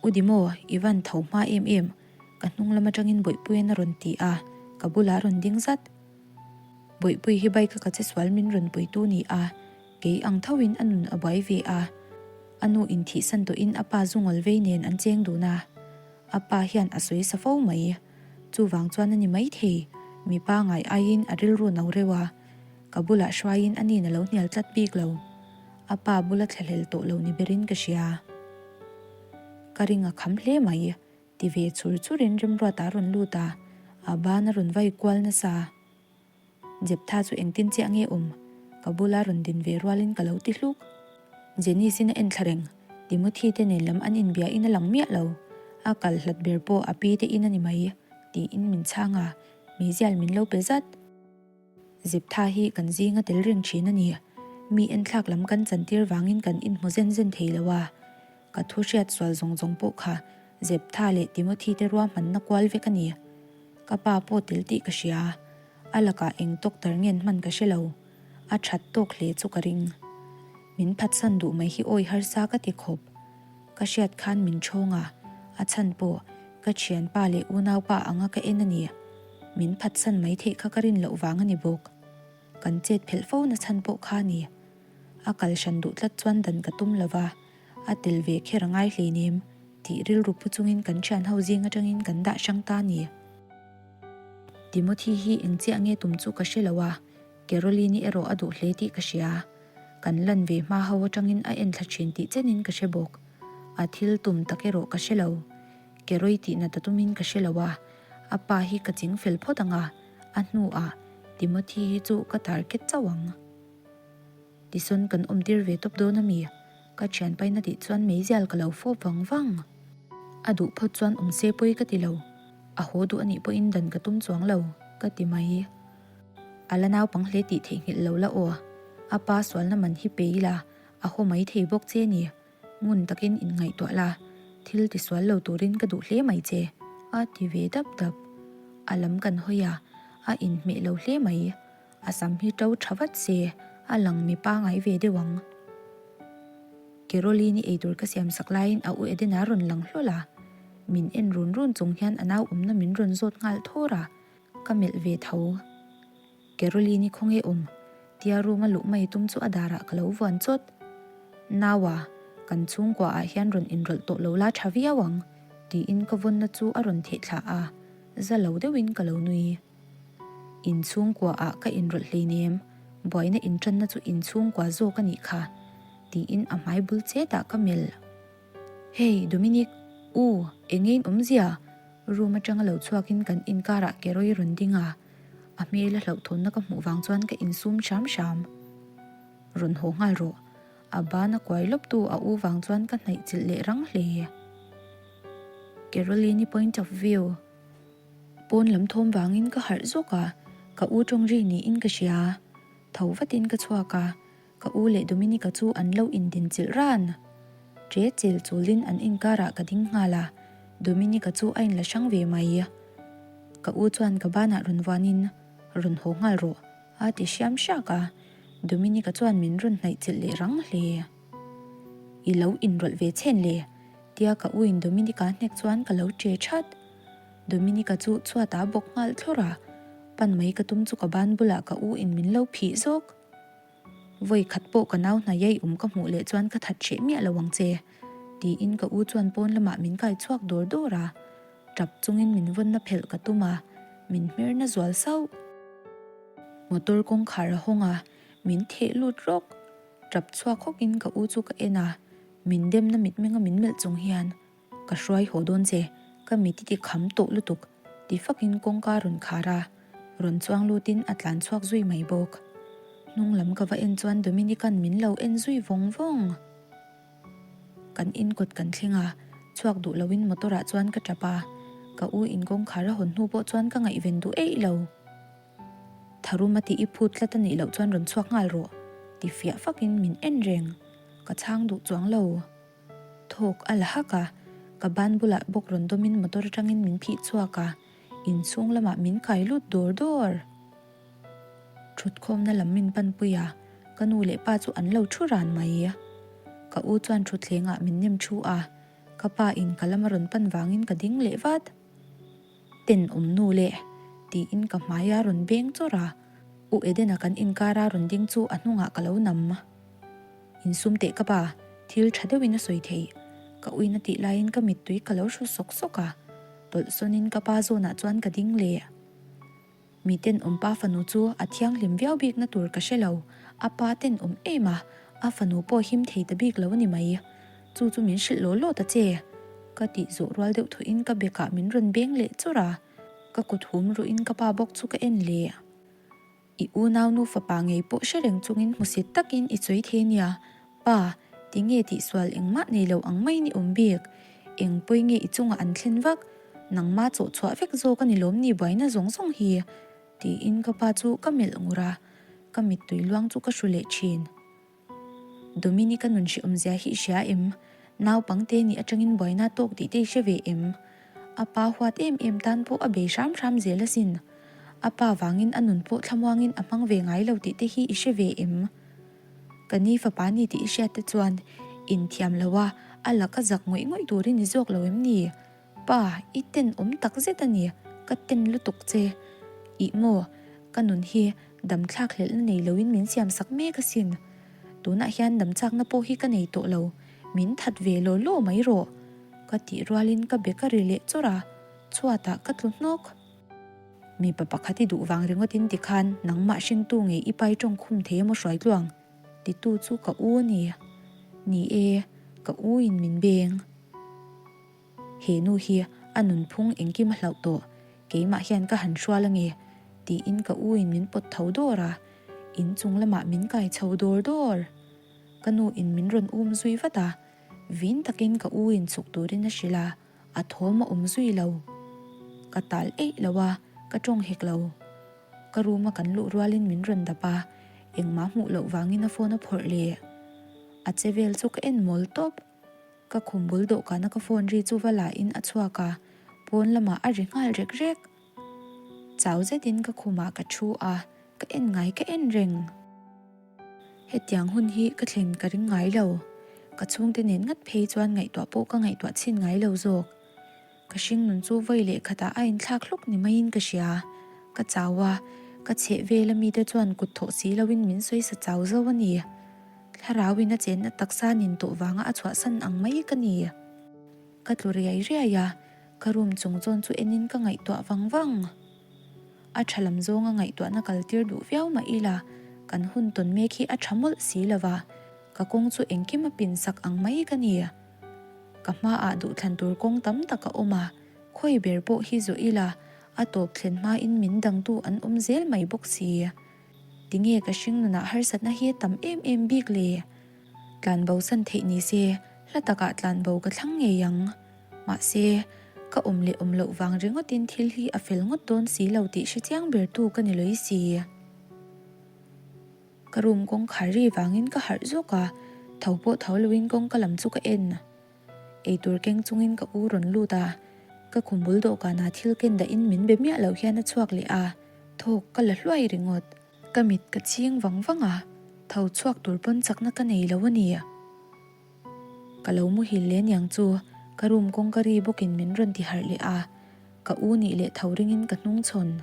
U Dimo, i van tho hma em em, ka hnung lam atangin Bawihpuiin a rawn ti a, ka bulah a rawn ding zat. Bawihpui hi bike a ka che sual min rawn puitu ni a, kei ang thoin a nun a buai ve a. A nu inthihsan tawhin a pa zungawl vei nen an cheng dun a, a pa hian a sawi sa fo mai. Chuvang chuan a ni maithei, mipa ngai aiin a rilru no reuh a, ka bulah hruaiin a nin a lo hnial tlat bik lo. A pa bula thlahlel tawh lo ni berin ka hria. Ka ring a kham hle mai, ti ve chur churin Remruata a rawn lut a, a ban a rawn vai kual nasa. Jeptha chu engtin chiah nge awm? Ka bula rawn din ve rualin ka lo ti hluk. Jenice-in a en thla reng, Timothy te nen lam an inbia in a lang miah lo. A kal hlat ber pawh a pi te in a ni mai, tiin min chhang a, meizial min lo pe zat. Zeptha hi kan zinga tel reng thin a ni. Mi enthlak lam kan chantir vangin kan inhmu zen zen thei lo a. Ka thu hriat sual zawng zawng pawh kha Zeptha leh Timothy te ruahmanna kual vek a ni. Ka pa pawh tel tih ka hria. A lakah eng doctor ngen hman ka hre lo. A that tawk hle chu ka ring. Min phatsan duh mai hi awi harsa ka ti khawp. Ka hriat khan min ṭhawng a, a chhan pawh ka ṭhianpa leh unaupa anga ka en a ni. Min phatsan mai theih kha ka rin loh vang a ni bawk. Kan chet phelh fo na chhan pawh kha a ni. A kal hran duh tlat chuan dan ka tum lo va, a tel ve kher a ngai hleinem tih rilru pu chungin kan ṭhian ho zing aṭangin kan dah hrang ta a ni. Timothy hi eng chiah nge tum chu ka hre lo a, Caroline-i erawh a duh hle tih ka hria. Kan lan ve hma ho atangin a enthla thin tih chenin ka hre bawk. A thil tum tak erawh ka hre lo. Ke rawi tih nat a tumin ka hre lo a, a pa hi ka ching fel phawt ang a, A hnuah Timothy hi chu ka target chauh ang. Tisawn kan awm tir ve tawp dawn a mi? Ka thianpaina tih chuan meizial ka lo fawp vang vang. A duh phawt chuan awm se pawi ka ti lo. A haw duh a nih pawhin dan ka tum chuang lo, ka ti mai. A la naupang hle tih theihnghilh lo la aw. A pa sualna man hi pe ila, a haw mai thei bawk che ni. Ngun takin inngaihtuah la, thil tisual lo turin ka duh hle mai che, a ti ve dap dap. A lam kan hawi a, a inhmeh lo hle mai. A sam hi to tha vat se, a lang mi pangai ve deuh ang. Caroline-i eitur ka siam sak laiin a u Edena rawn lang hlawl a, min en run run chung hian a nau awmna min rawn zawt nghal thawr a, ka melh ve tho. Caroline-i khawnge awm? Tia room a luh mai tum chu a darah ka lo vuan chawt. Naua, kan chhungkua ah hian rawn inrawlh tawh lo la tha viau ang, tiin ka vawnna chu a rawn theh thla a, za lo deuhin ka lo nui. Inchhungkua ah ka inrawlh hleinem, buaina intanna chu inchhungkua zawk a nih kha, tiin a hmai bul chetah ka melh. Hey, Dominic, u, enge in awmzia? Room atanga lo chhuakin kan inkarah Keroy rawn ding a, a hmel a hlauhthawnna ka hmuh vang chuan ka insum hram hram. Rawn haw nghal rawh, a ban a kuai lawptu a u vang chuan ka hnaih chilh leh rang hle. Caroline-i point of view. Pawn lam thawm vangin ka harh zawk a, ka u tawng ri niin ka hria. Tho vatin ka chhuak a, ka u leh Dominica chu an lo indin chilh ran. Ṭe chel chulin an inkarah ka ding nghal a, Dominica chu a inla hrang ve mai. Ka u chuan ka banah rawn vuanin, Rawn haw nghal rawh, a ti hriam hriak a, Dominica chuan min rawn hnaih chilh leh rang hle. I lo inrawlh ve chhen le, tia ka u in Dominica hnek chuan ka lo ṭe ṭhat. Dominica chu chhuat a bawk nghal thlawr a, pan mai ka tum chu ka ban bulah ka u in min lo phih zawk. Vawi khat pawh ka nau hna yai awm ka hmuh leh chuan ka that hreh miah lo ang che, tiin ka u chuan pawn lamah min kai chhuak dawr dawr a, tap chungin min vawnna phelh ka tum a, min hmer na zual sauh. Motor kawngkhar a hawng a, min theh lut rawk. Tap chhuak hawkin ka u chu ka en a, min demna mitmenga min melh chung hian, Ka hruai haw dawn che, ka mit i ti kham tawh lutuk, ti fakin kawngka rawn khar a, rawn chuang lutin a tlan chhuak zui mai bawk. Hnung lam ka va en chuan Dominican min lo en zui vawng vawng. Kan in kawt kan thleng a, chhuak duh loin motor ah chuan ka tap a, ka u in kawngkhar a hawn hnu pawh chuan ka ngaihven duh eih lo. Tharum a tih i phut tlat a nih loh chuan rawn chhuak nghal rawh, ti fiah fakin min en reng, ka chhang duh chuang lo. Thawk a la hak a, ka ban bulah bawk rawn dawmin motor atangin min phih chhuak a, inchhung lamah min kai lut dawr dawr. Thutkhawmna lam min panpui a, ka nu leh pa chu an lo thu ran mai. Ka u chuan thutthlengah min nem thu a, ka pa in ka lama rawn pan vangin ka ding leh vat. Tenawm nu leh tiin ka hmai a rawn beng chawrh a, U Edena kan inkara rawn ding chu a hnungah ka lo nam. Insum teh ka pa, thil tha deuhin a sawi thei. Ka uina tih laiin ka mittui ka lo hru sawk sawk a, tawlh sawnin ka pa zawnah chuan ka ding leh. Mi tenawm pa fanu chu a thianghlim viau bikna tur ka hre lo, a pa tenawm em a, a fanu pawh him thei ta bik lo a ni mai. Chu chu min hrilh law law ta che. Ka tih zawh rual deuh thuin ka bekah min rawn beng leh chawrh a, ka kut hum ruhin ka pa bawk chu ka en leh. I unaunu fapa ngei pawh hre reng chungin hmusit takin i sawi thei nia. Pa, tinge tihsual engmah nei lo ang maiin i awm bik? Eng pawi nge i chungah an thlen vak? Nangma chawh chhuah vek zawk a ni lawm ni buaina zawng zawng hi? Tiin ka pa chu ka melh ngur a, ka mittui luang chu ka hru leh thin. Dominic-a nun hrehawmzia hi i hria em? Naupangte nih atangin buaina tawk tih te i hre ve em? A pa huat em em tan pawh a bei hram hram zel asin. A pa vangin a nun pawh thlamuangin a hmang ve ngai lo tih te hi i hre ve em? Ka ni fapa ni tih i hriat te chuan inthiam lo a, a laka zak ngawih ngawih turin i zawk lo em ni? Pa, i ten awm tak zet a ni, ka ten lutuk che. Ih maw, ka nun hi dam thlak hlelhna nei loin min siam sak mek asin. Tunah hian dam chakna pawh hi ka nei tawh lo, min that ve law law mai rawh. Ka tih rualin ka be ka ri leh chawrh a, chhuatah ka tlu hnawk. Mipa pakhat i duh vang ringawtin tikhan nangmah hringtu ngei i pai tawng khum thei emaw hruai tluang? Titu chu ka u a ni. Ni e, ka u in min beng. He nu hi a nunphung engkim a hlauh tawh, keimah hian ka han hrual ange. Tiin ka u in min pawt tho dawr a, in chung lamah min kai chho dawr dawr. Ka nu in min rawn um zui vat a, vin takin ka u in chhuk turin a hrilh a, a thawm a awm zui lo. Ka tal eih lo a, ka tawng hek lo. Ka room a kan luh rualin min rawn dap a, engmah hmuh loh vangin a phone a phawrh leh. A che vel chu ka en mawl tawp. Ka khum bul dawhkana ka phone ri chu va la in a chhuak a, pawn lamah a ri nghal rek rek. Chau zetin ka khumah ka thu a, ka en ngai ka en reng. Hetiang hun hi ka thlen ka ring ngai lo. Ka chhungte nen ngat phei chuan ngaihtuah pawh ka ngaihtuah chhin ngai lo zawk. Ka hringnun chu vawi leh khatah a inthlak hluk ni maiin ka hria. Ka chau a, ka chheh vel a mite chuan kut thawh si loin min sawi sa chau zo a ni. Thlarauin a chenna taksa nin tawh vanga a chhuahsan ang mai ka ni. Ka tlu riai riai a, ka room chung chawn chu enin ka ngaihtuah vang vang. A tha lam zawnga ngaihtuahna kal tir duh viau mah ila, kan hun tawn mek hi a tha mawlh si lova, ka kawng chu engkim a pin sak ang mai ka ni. Ka hmaah duhthlan tur kawng tam tak a awm a, khawi ber pawh hi zawh ila, a tawp thlen hmain min dangtu an awm zel mai bawk si. Tinge ka hringnunah harsatna hi a tam em em bik le? Tlanbo san theih ni se, hla takah tlanbo ka thlang ngei ang. Mahse, ka awm leh awm loh vang ringawtin thil hi a fel ngawt dawn si lo tih hre chiang ber tu ka ni lawih si. Ka room kawngkhar ri vangin ka harh zawk a, tho pawh tho loin kawngka lam chu ka en. Eitur keng chungin ka u rawn lut a, ka khum bul dawhkanah thil ken dahin min be miah loh hian a chhuak leh a, thawk ka la hluai ringawt. Ka mit ka ching vang vang a, tho chhuak tur pawn chakna ka nei lo a ni. Ka lo muhil leh aniang chu ka room kawngka ri bawkin min rawn ti harh leh a, ka u nih leh tho ringin ka hnung chhawn.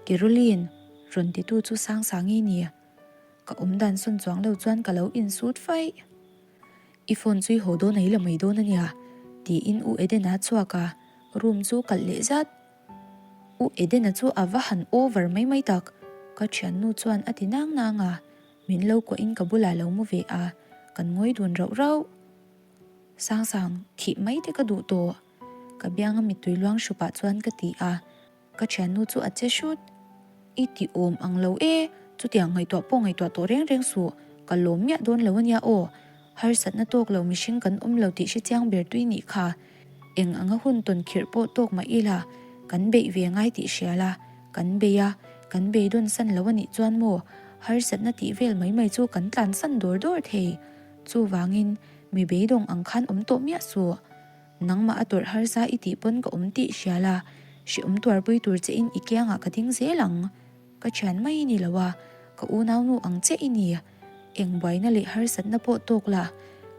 Caroline! rawn titu chu Sangsangi ni. Ka awm dan sawn chuang lo chuan ka lo insut faih. I phone chu i haw dawn a i la mai dawn ania, tiin U Edena a chhuak a, room chu kalh leh zat. U Edena chu a va han over mai mai tak, ka thiannu chuan a ti nang nang a, min lo kuahin ka bulah lo mu ve a, kan ngawi dun rauh rauh. Sangsang, thih mai te ka duh tawh, ka bianga mittui luang hrupah chuan ka ti a, ka thiannu chu a che hrut. I ti awm ang lo e, chutiang ngaihtuah pawh ngaihtuah tawh reng reng suh, ka lawm miah dawn lo ania aw, harsatna tawk lo mihring kan awm lo tih hrechiang ber tui nih kha. Eng anga hun tawn khirh pawh tawk mah ila, kan beih ve ngai tih hria la, kan bei a, kan beidawn san lo a nih chuan maw, harsatna tih vel mai mai chu kan tlan san dawr dawr thei. Chuvangin, mi beidawng ang khan awm tawh miah suh. Nangmah a tawrh harsa i tih pawn ka awm tih hria la, hreawm tuarpui tur che in i kiangah ka ding zel ang. Ka thian mai i ni lo a, ka unaunu ang chiah i ni. Eng buaina leh harsatna pawh tawk la,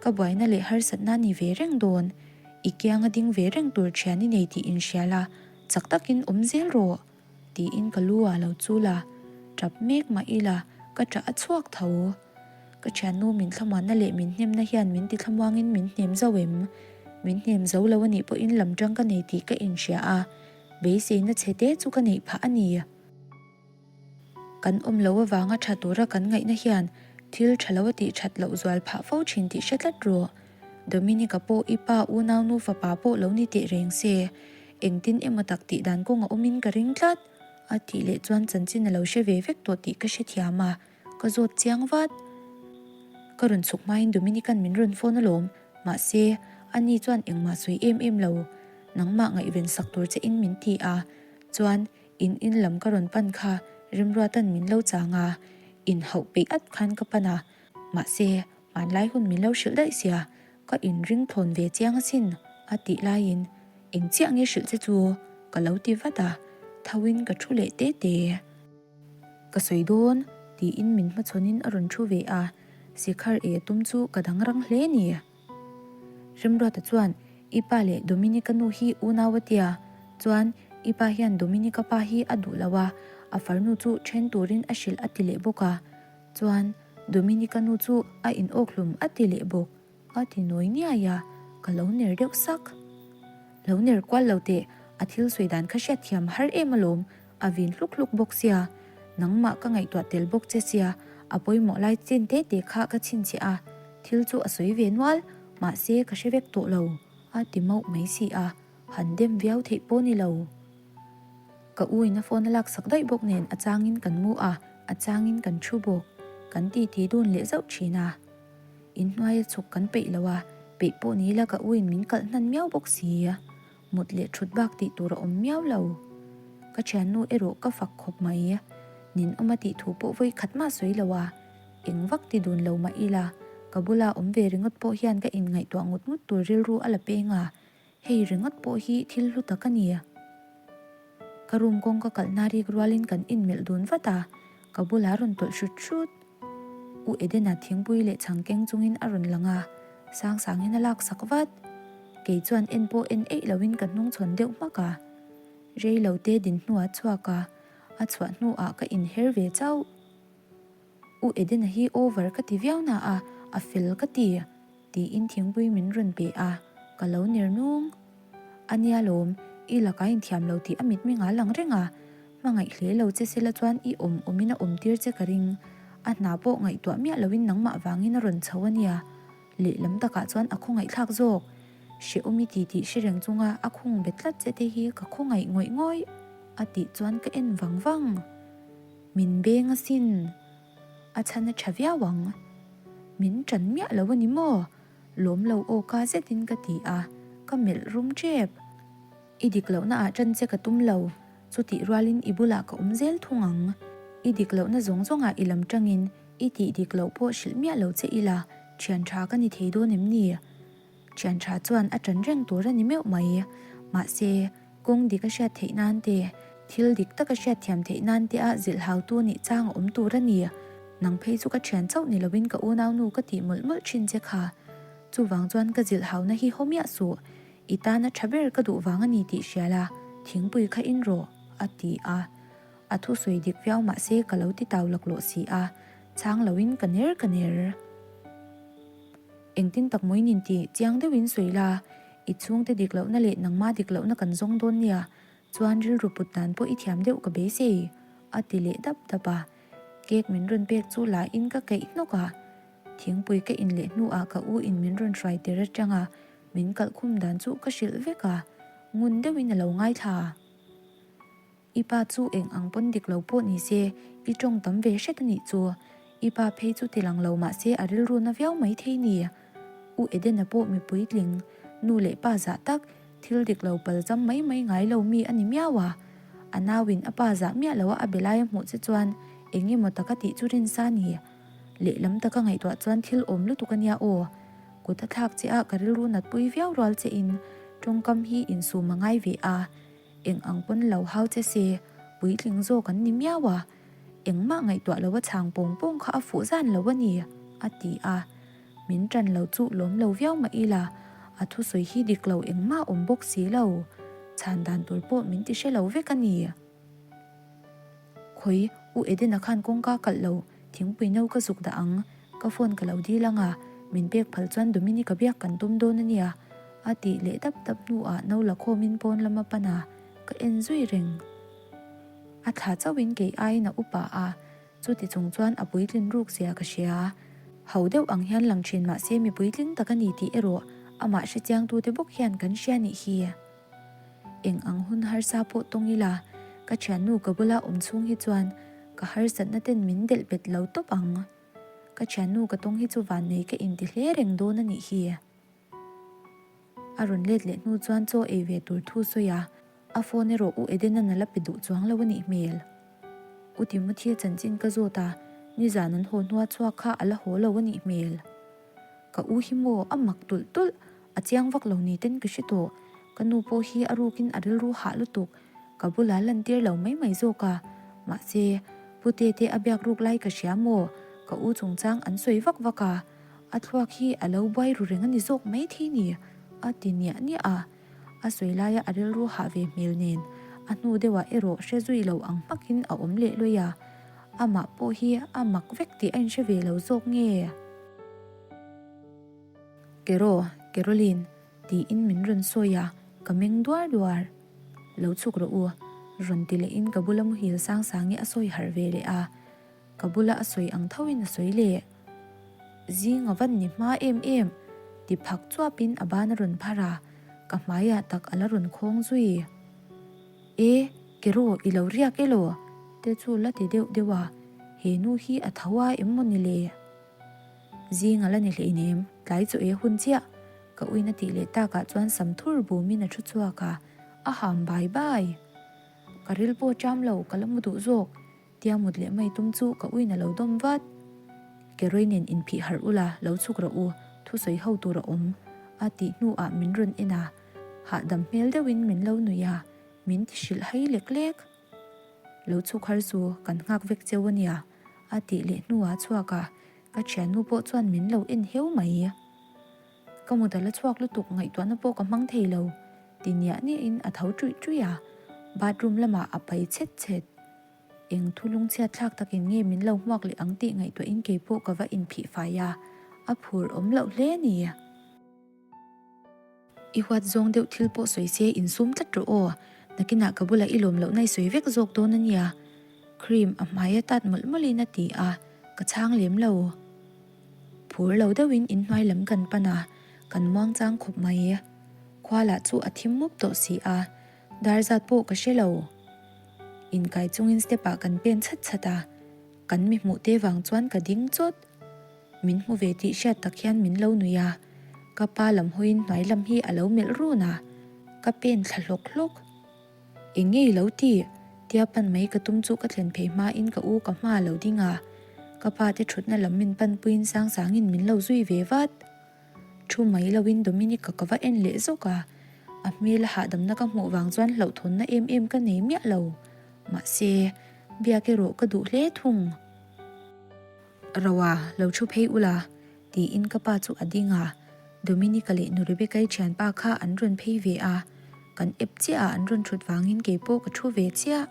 ka buaina leh harsatna ni ve reng dawn. I kianga ding ve reng tur thian i nei tih inhria la, chak takin awm zel rawh, tiin ka lu ah lo chul a, tap mek mah ila ka ṭah a chhuak tho. Ka thiannu min thlamuanna leh min hnemna hian min ti thlamuangin min hnem zo em? Min hnem zo lo anih pawhin lam ṭang ka nei tih ka inhria a, beiseina chhe te chu ka neih phah a ni. Kan awm lo avanga tha tura kan ngaihna hian thil tha lo a tih that loh zual phah fo thin tih hre tlat rawh. Dominica pawh i pa unau nu fapa pawh lo ni teh reng se, engtin emaw tak tih dan kawng a awmin ka ring tlat. A tih leh chuan chanchin a lo hre ve vek tawh tih ka hrethiam a, ka zawt chiang vat. Ka rawn chhuk hmain Dominican min rawn phone alawm, mahse, ani chuan engmah sawi em em lo, nangmah ngaihven sak tur che in min ti a, chuan In in lam ka rawn pan kha Remruatan min lo chang a, in hauh peih at khan ka pan a, mahse hmanlai hun min lo hrilh daih sia, ka inring thlawn ve chiang asin a tih laiin eng chiah nge hrilh che chu ka lo ti vat a, thoin ka thu leh te te. Ka sawi dawn tiin min hmachhawnin a rawn thu ve a, sikhar e tum chu ka dang rang hle ni. Remruata chuan, I pa leh Dominica nu hi unau a tia, chuan i pa hian Dominica pa hi a duh lo a, a farnu chu then turin a hrilh a ti leh bawk a, chuan Dominica nu chu a in awkhlum a ti leh bawk a ti nawi niai a, ka lo ner deuh sak. Lo ner kual lo teh, a thil sawi dan kha hriatthiam har em alawm, A vin hluk hluk bawk sia, nangmah ka ngaihtuah tel bawk che sia, a pawimawh lai chen te te kha ka chhinchhiah a, thil chu a sawi ve nual, mahse ka hre vek tawh lo, a ti mauh mai si a, han dem viau theih pawh ni lo. Ka u in a phone a laksak daih bawk nen a changin kan mu a, a changin kan thu bawk. Kan titi dun leh zauh thin a. Inhnuaia chhuk kan peih lo a, peih pawh ni ila ka u in min kalh hnan miau bawk si. Mut leh thut bak tih tur a awm miau lo. Ka thiannu erawh ka fak khawp mai. Nin awm a tih thu pawh vawi khat mah sawi lo a, eng vak ti dun lo mah ila, ka bula awm ve ringawt pawh hian ka inngaihtuah ngut ngut tur rilru a la peng a, hei ringawt pawh hi thil hlu tak a ni. Ka room kawng ka kalhna rik rualin kan inmelh dun vat a, ka bula rawn tawlh hrut hrut. U Edena thingpui leh chhang keng chungin a rawn lang a, sang sangin a laksak vat. Kei chuan en pawh en eih loin ka hnung chhawn deuh hmak a. Rei lo te din hnuah chhuak a, a chhuah hnuah ka inher ve chauh. U Edena hi over ka ti viau na a, a fel ka ti, tiin thingpui min rawn pe a, ka lo ner nung. A nia lawm, i lakah inthiam lo tih a mitmeng a lang reng a, hmangaih hle lo che sela chuan i awm awmin a awm tir che ka ring. A hna pawh ngaihtuah miah loin nangmah vangin a rawn chho a nia. Lehlam takah chuan a khawngaihthlak zawk. Hrehawm i ti tih hre reng chunga a khung bet tlat che te hi ka khawngaih ngawih ngawih a tih chuan ka en vang vang. Min beng asin. A chhan a tha viau ang. Min tan miah lo a ni maw? Lawm lo aw ka zetin ka ti a, ka melh rum tep. I dik lohna ah tan che ka tum lo, chutih rualin i bulah ka awm zel thung ang. I dik lohna zawng zawngah i lam tangin i tih dik loh pawh hrilh miah lo che ila, thian tha ka ni thei dawn em ni? Thian tha chuan a tan reng tur a ni meuh mai. Mahse, kawng dik a hriat theih nan te, thil dik tak a hriat thiam theih nan te ah zilh hautu nih chang a awm tur a ni. Nang phei chu ka thian chauh ni loin ka unaunu ka tih mawlh mawlh thin che kha. Chuvang chuan ka zilh hauna hi haw miah suh. I tana tha ber ka duh vang a ni tih hria la, thingpui kha in rawh, a ti a. A thusawi dik viau mah se ka lo ti tau laklawh si a, chhang loin ka ner ka ner. Engtin tak mawiin inti chiang deuhin sawi la, i chhungte dik lohna leh nangma dik lohna kan zawng dawn nia, chuan rilru put dan pawh i thiam deuh ka beisei, a ti leh dap dap a. Cake min rawn pek chu la in ka keih hnawk a. Thingpui ka in leh hnuah ka u in min rawn hruai tir atanga min kalhkhum dan chu ka hrilh vek a, ngun deuhin a lo ngaithla. I pa chu eng ang pawn dik lo pawh ni se, i tawng tam ve hret a nih chu. I pa phei chu ti lang lo mah se a rilru na viau mai thei ni. U Edena pawh mi puitling, nu leh pa zah tak, thil dik lo pal cham mai mai ngai lo mi a ni miau a. A nauin a pa zah miah lo a a be lai a hmuh che chuan eng emaw taka tih chu rinsa ni. Lehlam taka ngaihtuah chuan thil awm lutuk a nia aw. Kut a thlak che a ka rilru natpui viau rual che in tawngkam hi insum a ngai ve a. Eng ang pawn lo hau che se, puitling zawk an ni miau a, engmah ngaihtuah lo a chhang pawng pawng kha a fuh zan lo a ni, a ti a. Min ṭan lo chu lawm lo viau mah ila, a thusawi hi dik lo engmah awm bawk si lo. Chhan dan tur pawh min ti hre lo vek a ni. Khawi, U Edena khan kawngka kalh lo, thingpui no ka zuk dah ang, ka phone ka lo dil ang a, min pek phal chuan Dominic-a biak kan tum dawn a nia, A tih leh dap dap hnuah no la khawmin pawn lama pan a, ka en zui reng. A thla chauhin kei aiin a upa a, chuti chung chuan a puitlin ruk zia ka hria. Ho deuh ang hian lang thin mahse mi puitling tak a ni tih erawh amah hrechiangtute bawk hian kan hria nih hi. Eng ang hun harsa pawh tawng ila, ka thiannu ka bula awm chhung hi chuan ka harsatna ten min delh bet lo tawp ang. Ka thiannu ka tawng hi chu vannei ka inti hle reng dawn a nih hi. A rawn let leh hnu chuan chaw ei ve tur thu sawi a, a phone erawh U Edenan a la pe duh chuang lo a nih hmel. U Timothy-a chanchin ka zawt a, nizan an haw hnua chhuak kha a la haw lo a nih hmel. Ka u hi maw a mak tulh tulh, a chiang vak lo ni ten ka hre tawh. Ka nu pawh hi a rukin a rilru hah lutuk, ka bula lantir lo mai mai zawk a. Mahse, Pu Tete a biak ruk lai ka hria maw, ka u chungchang an sawi vak vak a. A thluak hi a lo buai ru reng a ni zawk mai thei ni, a ti niah niah a. A sawi laia a rilru hah ve hmel nen, a hnu deuhah erawh hre zui lo ang hmakin a awm leh luai a. Amah pawh hi a mak vek tih a inhre ve lo zawk nge? Kero, Caroline, tiin min rawn sawi a, ka meng duar duar. Lo chhuk rawh u, rawn ti lehin ka bula muhil sang sangi a sawi harh ve leh a. Ka bula a sawi ang thoin a sawi leh. Zing a van ni hma em em, ti phak chuapin a ban a rawn phar a, ka hmaiah tak a la rawn khawng zui. E! Keraw i lo riak elaw? Te chu la ti deuh deuh a, he nu hi a tho a em maw ni le? Zing a la ni hleinem, tlai chu e hun chiah. Ka uina tih leh takah chuan sam thur bumin a thu chhuak a, a ham bai bai. Ka ril pawh ṭam lo, ka la mu duh zawk. Tia mut leh mai tum chu ka uina lo dawm vat. Keroi nen inphih harh ula, lo chhuk rawh u, thusawi ho tur a awm. A tih hnuah min rawn en a, hahdam hmel deuhin min lo nuih a, min ti hrilh hai lek lek. Lo chhuk har chu kan nghak vek cheu a nia, a tih leh hnuah chhuak a, ka thiannu pawh chuan min lo en heu mai. Ka mut a la chhuak lutuk ngaihtuahna pawh ka hmang thei lo, ti niah niahin a tho ṭuih ṭuih a, bathroom lamah a pai chhet chhet. Eng thu lungchhiat thlak takin nge min lo hmuak leh ang tih ngaihtuahin kei pawh ka va inphih fai a, a phur awm loh hle a ni. I huat zawng deuh thil pawh sawi se insum tlat rawh aw, nakinah ka bulah i lawm lohna i sawi vek zawk dawn a nia, cream a hmai a tat mawlh mawlhin a ti a, ka chhang lem lo. Phur lo deuhin inhnuai lam kan pan a, kan muang chang khawp mai. Khua lah chu a thim mup tawh si a, dar zat pawh ka hre lo. Inkai chungin step ah kan pen chhat chhat a, kan mi hmuh te vang chuan ka ding chawt. Min hmu ve tih hriat tak hian min lo nui a, ka pa lam hawiin hnuai lam hi a lo melh run a, ka pen thla hlawk hlawk. Eng nge i lo ti? Tia pan mai ka tum chu ka thlen phei hmain ka u ka hma a lo ding a, ka pa te thutna lam min panpuiin sang sangin min lo zui ve vat. Thu mai loin Dominic-a ka va en leh zawk a, a hmel a hahdamna ka hmuh vang chuan hlauhthawnna em em ka nei miah lo. Mahse, biak erawh ka duh hle thung. Roa, lo thu phei ula, tiin ka pa chu a ding a, Dominic-a leh nu Rebecca-i thianpa kha an rawn phei ve a, kan ep chiah a an rawn thut vangin keipawh ka thu ve chiah.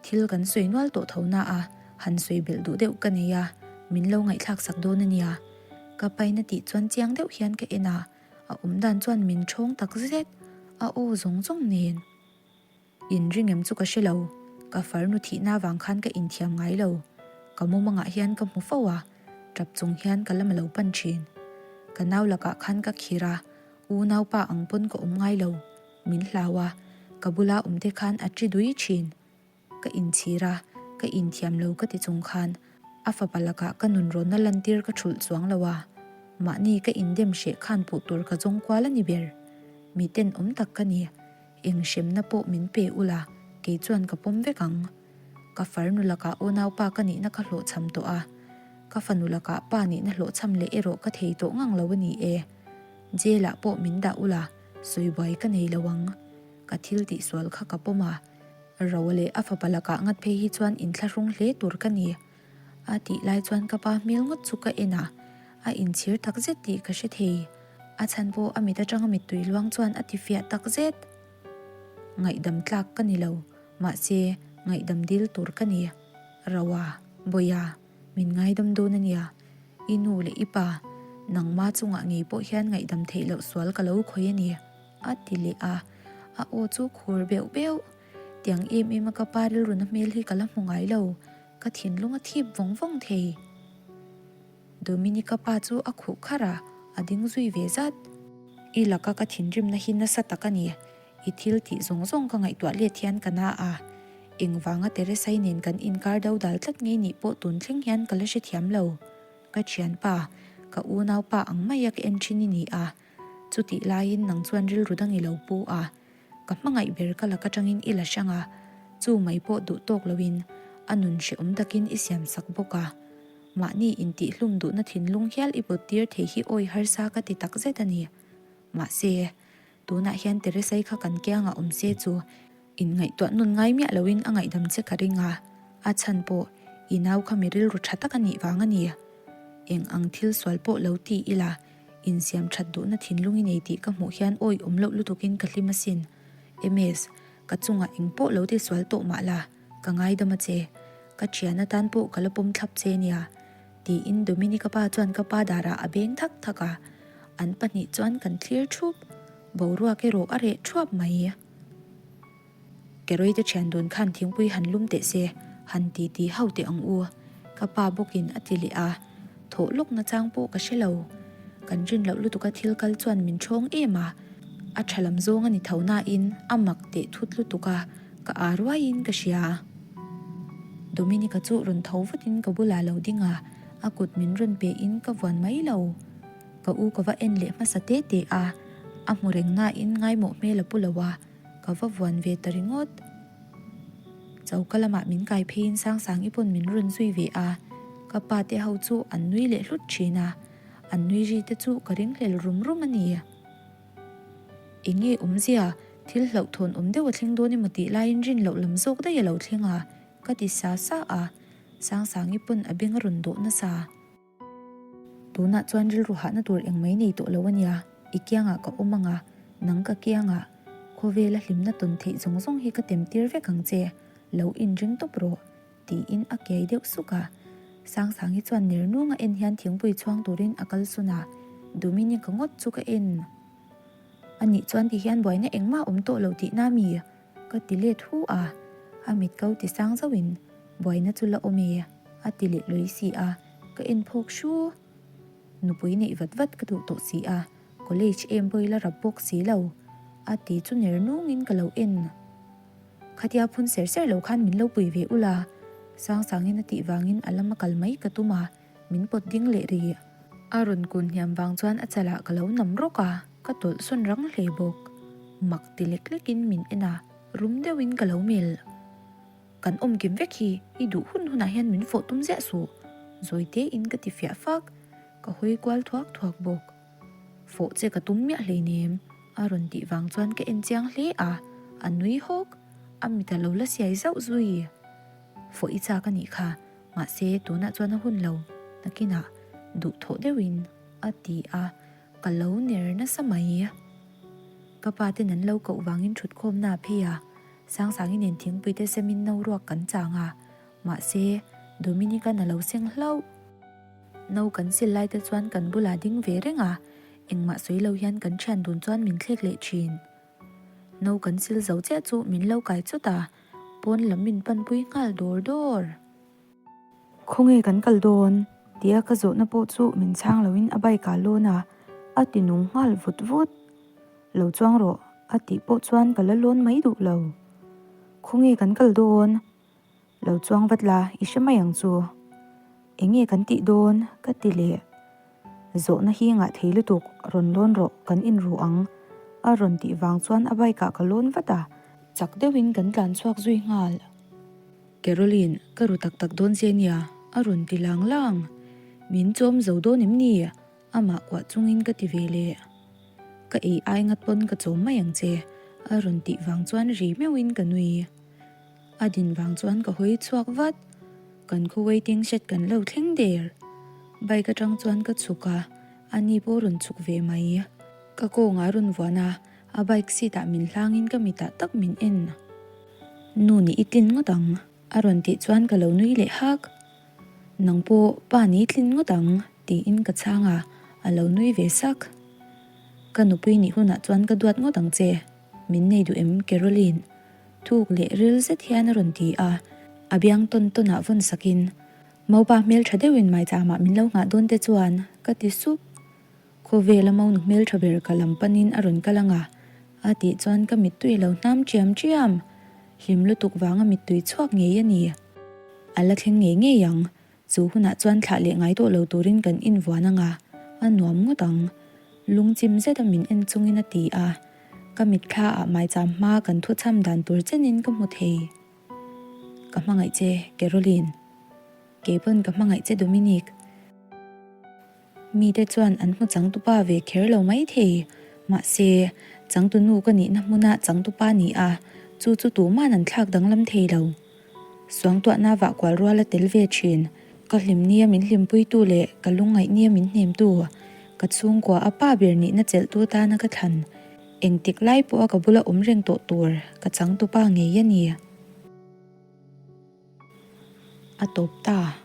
Thil kan sawi nual tawh tho na a, han sawi belh duh deuh ka nei a, min lo ngaihthlak sak dawn a nia. Ka paina tih chuan chiang deuh hian ka en a, a awm dan chuan min ṭhawng tak zet, a aw zawng zawng nen. Inring em chu ka hre lo, ka farnu thihna vang khan ka inthiam ngai lo, ka mumangah hian ka hmu fo a, ṭap chung hian ka la ma lo pan ṭhin. Ka nau lakah khan ka khir a, unaupa ang pawn ka awm ngai lo. Min hlau a, ka bula awmte khan a ṭi dui ṭhin. Ka inchhir a, ka inthiam lo ka ti chung khan a fapa lakah ka nunrawnna lantir ka ṭhulh chuang lo a, mahni ka indem hreh khan puh tur ka zawng kual a ni ber. Mi tenawm tak ka ni, eng hremna pawh min pe ula, kei chuan ka pawm vek ang. Ka farnu lakah unaupa ka nihna ka hlawhchham tawh a, ka fanu lakah pa nihna hlawhchham leh erawh ka thei tawh ngang lo a ni e. Jail ah pawh min dah ula, sawi buai ka nei lo ang. Ka thil tih sual kha ka pawm a, Roa leh a fapa lakah ngat phei hi chuan inthlahrung hle tur ka ni. A tih lai chuan ka pa hmel ngawt chu ka en a, a inchhir tak zet tih ka hre thei. A chhan pawh a mit atanga mittui luang chuan a ti fiah tak zet. Ngaihdam tlak ka ni lo, mahse ngaihdam dil tur ka ni. Roa, Bawiha. Min ngaidam dawn a nia, i nu leh i pa, nangma chungah ngei pawh hian ngaihdam theih loh sual ka lo khawih a ni, a ti leh a, a aw chu khur beuh beuh. Tiang em em a ka pa rilruna hmel hi ka la hmu ngai lo, ka thinlung a thip vawng vawng thei. Dominica pa chu a khuh kharh a, a ding zui ve zat. I laka ka thinrimna hi nasa tak a ni, I thil tih zawng zawng ka ngaihtuah let hian ka na a, engvanga Teresai nen kan inkar do dal tlat ngei nih pawh tun thleng hian ka la hrethiam lo. Ka thianpa, ka unaupa ang maia ka en thin i ni a, chutih laiin nang chuan rilru dang i lo pu a, ka hmangaih ber ka lak atangin i la hrang a, chu mai pawh duh tawk loin a nun hrehawm takin i siam sak bawk a. Mahni intihhlum duhna thinlung hial i pawt tir thei hi awi harsa ka ti takzet a ni. Mahse, Tunah hian Teresai kha kan kiangah awm se chu inngaihtuah nun ngai miah loin a ngaihdam che ka ring a, a chhan pawh i nau kha mi rilru tha tak a nih vang a ni. Eng ang thil sual pawh lo ti ila, insiam that duhna thinlung i nei tih ka hmuh hian awi awm loh lutukin ka hlim asin. MS, ka chungah eng pawh lo ti sual tawh mah la, ka ngaidam a che. Ka thian atan pawh ka la pawm thlap che nia. Tiin Dominic-a pa chuan ka pa darah a beng thak thak a, an pahnih chuan kan thlir thup, boruak erawh a reh thuap mai. Kerawite thian dun khan thingpui han lum teh se, han ti ti hau teh ang u, ka pa bawkin a ti leh a, thawh lawk nachang pawh ka hre lo. Kan rin loh lutuka thil kal chuan min ṭhawng em a, a ṭha lam zawng a ni tho nain a mak teh thut lutuk a. Ka â ruaiin ka hria. Dominica chu rawn tho vatin ka bulah lo ding a, a kut min rawn pein ka vuan mai lo. Ka u ka va en leh hmasa te te a, a hmu reng nain ngaimawh hmel a pu lo a, ka va vuan ve ta ringawt. Choka lamah min kai pheiin Sangsangi pawn min rawn zui ve a, ka pa te ho chu an nui leh hlut thin a, an nui ri te chu ka ringhlel rum rum a ni. Eng nge awmzia, thil hlauhthawn awm deuh a thleng dawn emaw tih laiin rin loh lam zawk daih a lo thleng a, ka ti sa sa a, Sangsangi pawn a beng a rawn dawh nasa. Tunah chuan rilru hahna tur eng mai nei tawh lo a nia, i kiangah ka awm ang a, nang ka kiangah, khawvela hlimna tawn theih zawng zawng hi ka tem tir vek ang che, lo inring tawp rawh, tiin a kiai deuh suk a. Sangsangi chuan ner nunga en hian thingpui chhuang turin a kal sawn a, Dominic-a ngawt chu ka en. Anih chuan ti hian buaina engmah awm tawh lo tihna mi? Ka ti let hu a, a mit ko ti sang zauhin buaina chu la awm e a ti leh lawi si a, ka en phawk hru. Nupui neih vat vat ka duh tawh si a, college em pawh i la rap bawk si lo a ti chu ner nungin ka lo en. Khatia phun ser ser lo khan min lo pui ve ula Sangsangin a tih vangin a lama kal mai ka tum a, min pawt ding leh rih. A rawn kun hniam vang chuan a chalah ka lo nam rawk a, ka tawlh sawn rang hle bawk. Mak ti lek lekin min en a, rum deuhin ka lo melh. Kan awm kim vek hi, i duh hun hunah hian min fawh tum ziah suh, zawi tein ka ti fiah fak, ka hawi kual thuak thuak bawk. Fawh che ka tum miah hleinem, a rawn tih vang chuan ka en chiang hle a, a nui hawk, a mit a lo la siai zauh zui. Fawh i chak a nih kha, Mahse, tunah chuan a hun lo, nakinah duhthawh deuhin a ti a, ka lo ner nasa mai. Ka pa ten an lo koh vangin thutkhawmna a phei a, Sangsangi nen thingpui te semin no ruak kan chang a, mahse, Dominic-a'n a lo seng hlauh. No kan sil lai te chuan kan bulah ding ve reng a, engmah sawi lo hian kan thian dun chuan min thlek leh thin. No kan sil zo chiah chu min lo kai chawt a, pawn lam min panpui nghal dawr dawr. Khawnge kan kal dawn? tia ka zawhna pawh chu min chhang loin a bike ah lawn a, a ti nung nghal vut vut. Lo chuang rawh a tih pawh chuan ka la lawn mai duh lo. Khawnge kan kal dawn? Lo chuang vat la, i hre mai ang chu. Eng nge kan tih dawn? ka ti leh. Zawhna hi ngah thei lutuk, rawn lawn rawh, kan inru ang. A rawn tih vang chuan a bike ah ka lawn vat a. Chak deuhin kan tlan chhuak zui nghal. Caroline, ka ru tak tak dawn che nia, a rawn ti lang lang. Min chawm zo dawn em ni? Amah kuah chungin ka ti ve leh. Ka ei ai ngat pawn ka chawm mai ang che, a rawn tih vang chuan ri meuhin ka nui. A din vang chuan ka hawi chhuak vat. Kan khaw waiting shed kan lo thleng der. Bike atang chuan ka chhuk a, ani pawh rawn chhuk ve mai. Ka kawngah a rawn vuan a, a bike seat ah min hlangin ka mitah tak min en. Nu nih i tlin ngawt ang, a rawn tih chuan ka lo nui leh hak. Nang pawh pa nih i tlin ngawt ang, tiin ka chhang a, a lo nui ve sak. Ka nupui nih hunah chuan ka duat ngawt ang che, min nei duh em Caroline? Thuk leh ril zet hian a rawn ti a, a biang tawn tawnah vawn sakin, Maupa hmeltha deuhin maicham ah min lo nghah dawn te chuan ka ti sup. Khawvela maunu hmeltha ber ka lam panin a rawn kal ang a, a tih chuan ka mittui a lo hnam chiam chiam. Hlim lutuk vanga mittui chhuak ngei a ni. A la thleng ngei ngei ang, Chu hunah chuan thlah leh ngai tawh lo turin kan invuan ang a, a nuam ngawt ang. Lungchim zeta min en chungin a ti a, ka mitthla ah maicham hma kan thuchham dan tur chenin ka hmu thei. Ka hmangaih che, Caroline. Keipawn ka hmangaih che, Dominic. Mite chuan an hmu changtupa ve kher lo mai thei. Mahse, changtunu ka nihna hmuna changtupa ni a, chu chu tuman an thlak danglam thei lo. Suangtuahna vah kual rual a tel ve thin. Ka hlim nia min hlimpuitu leh ka lungngaih nia min hnemtu, ka chhungkua a pa ber nihna chelhtu tana ka thlan. Engtik lai pawha ka bula awm reng tawh tur ka changtupa ngei a ni. A tawp ta.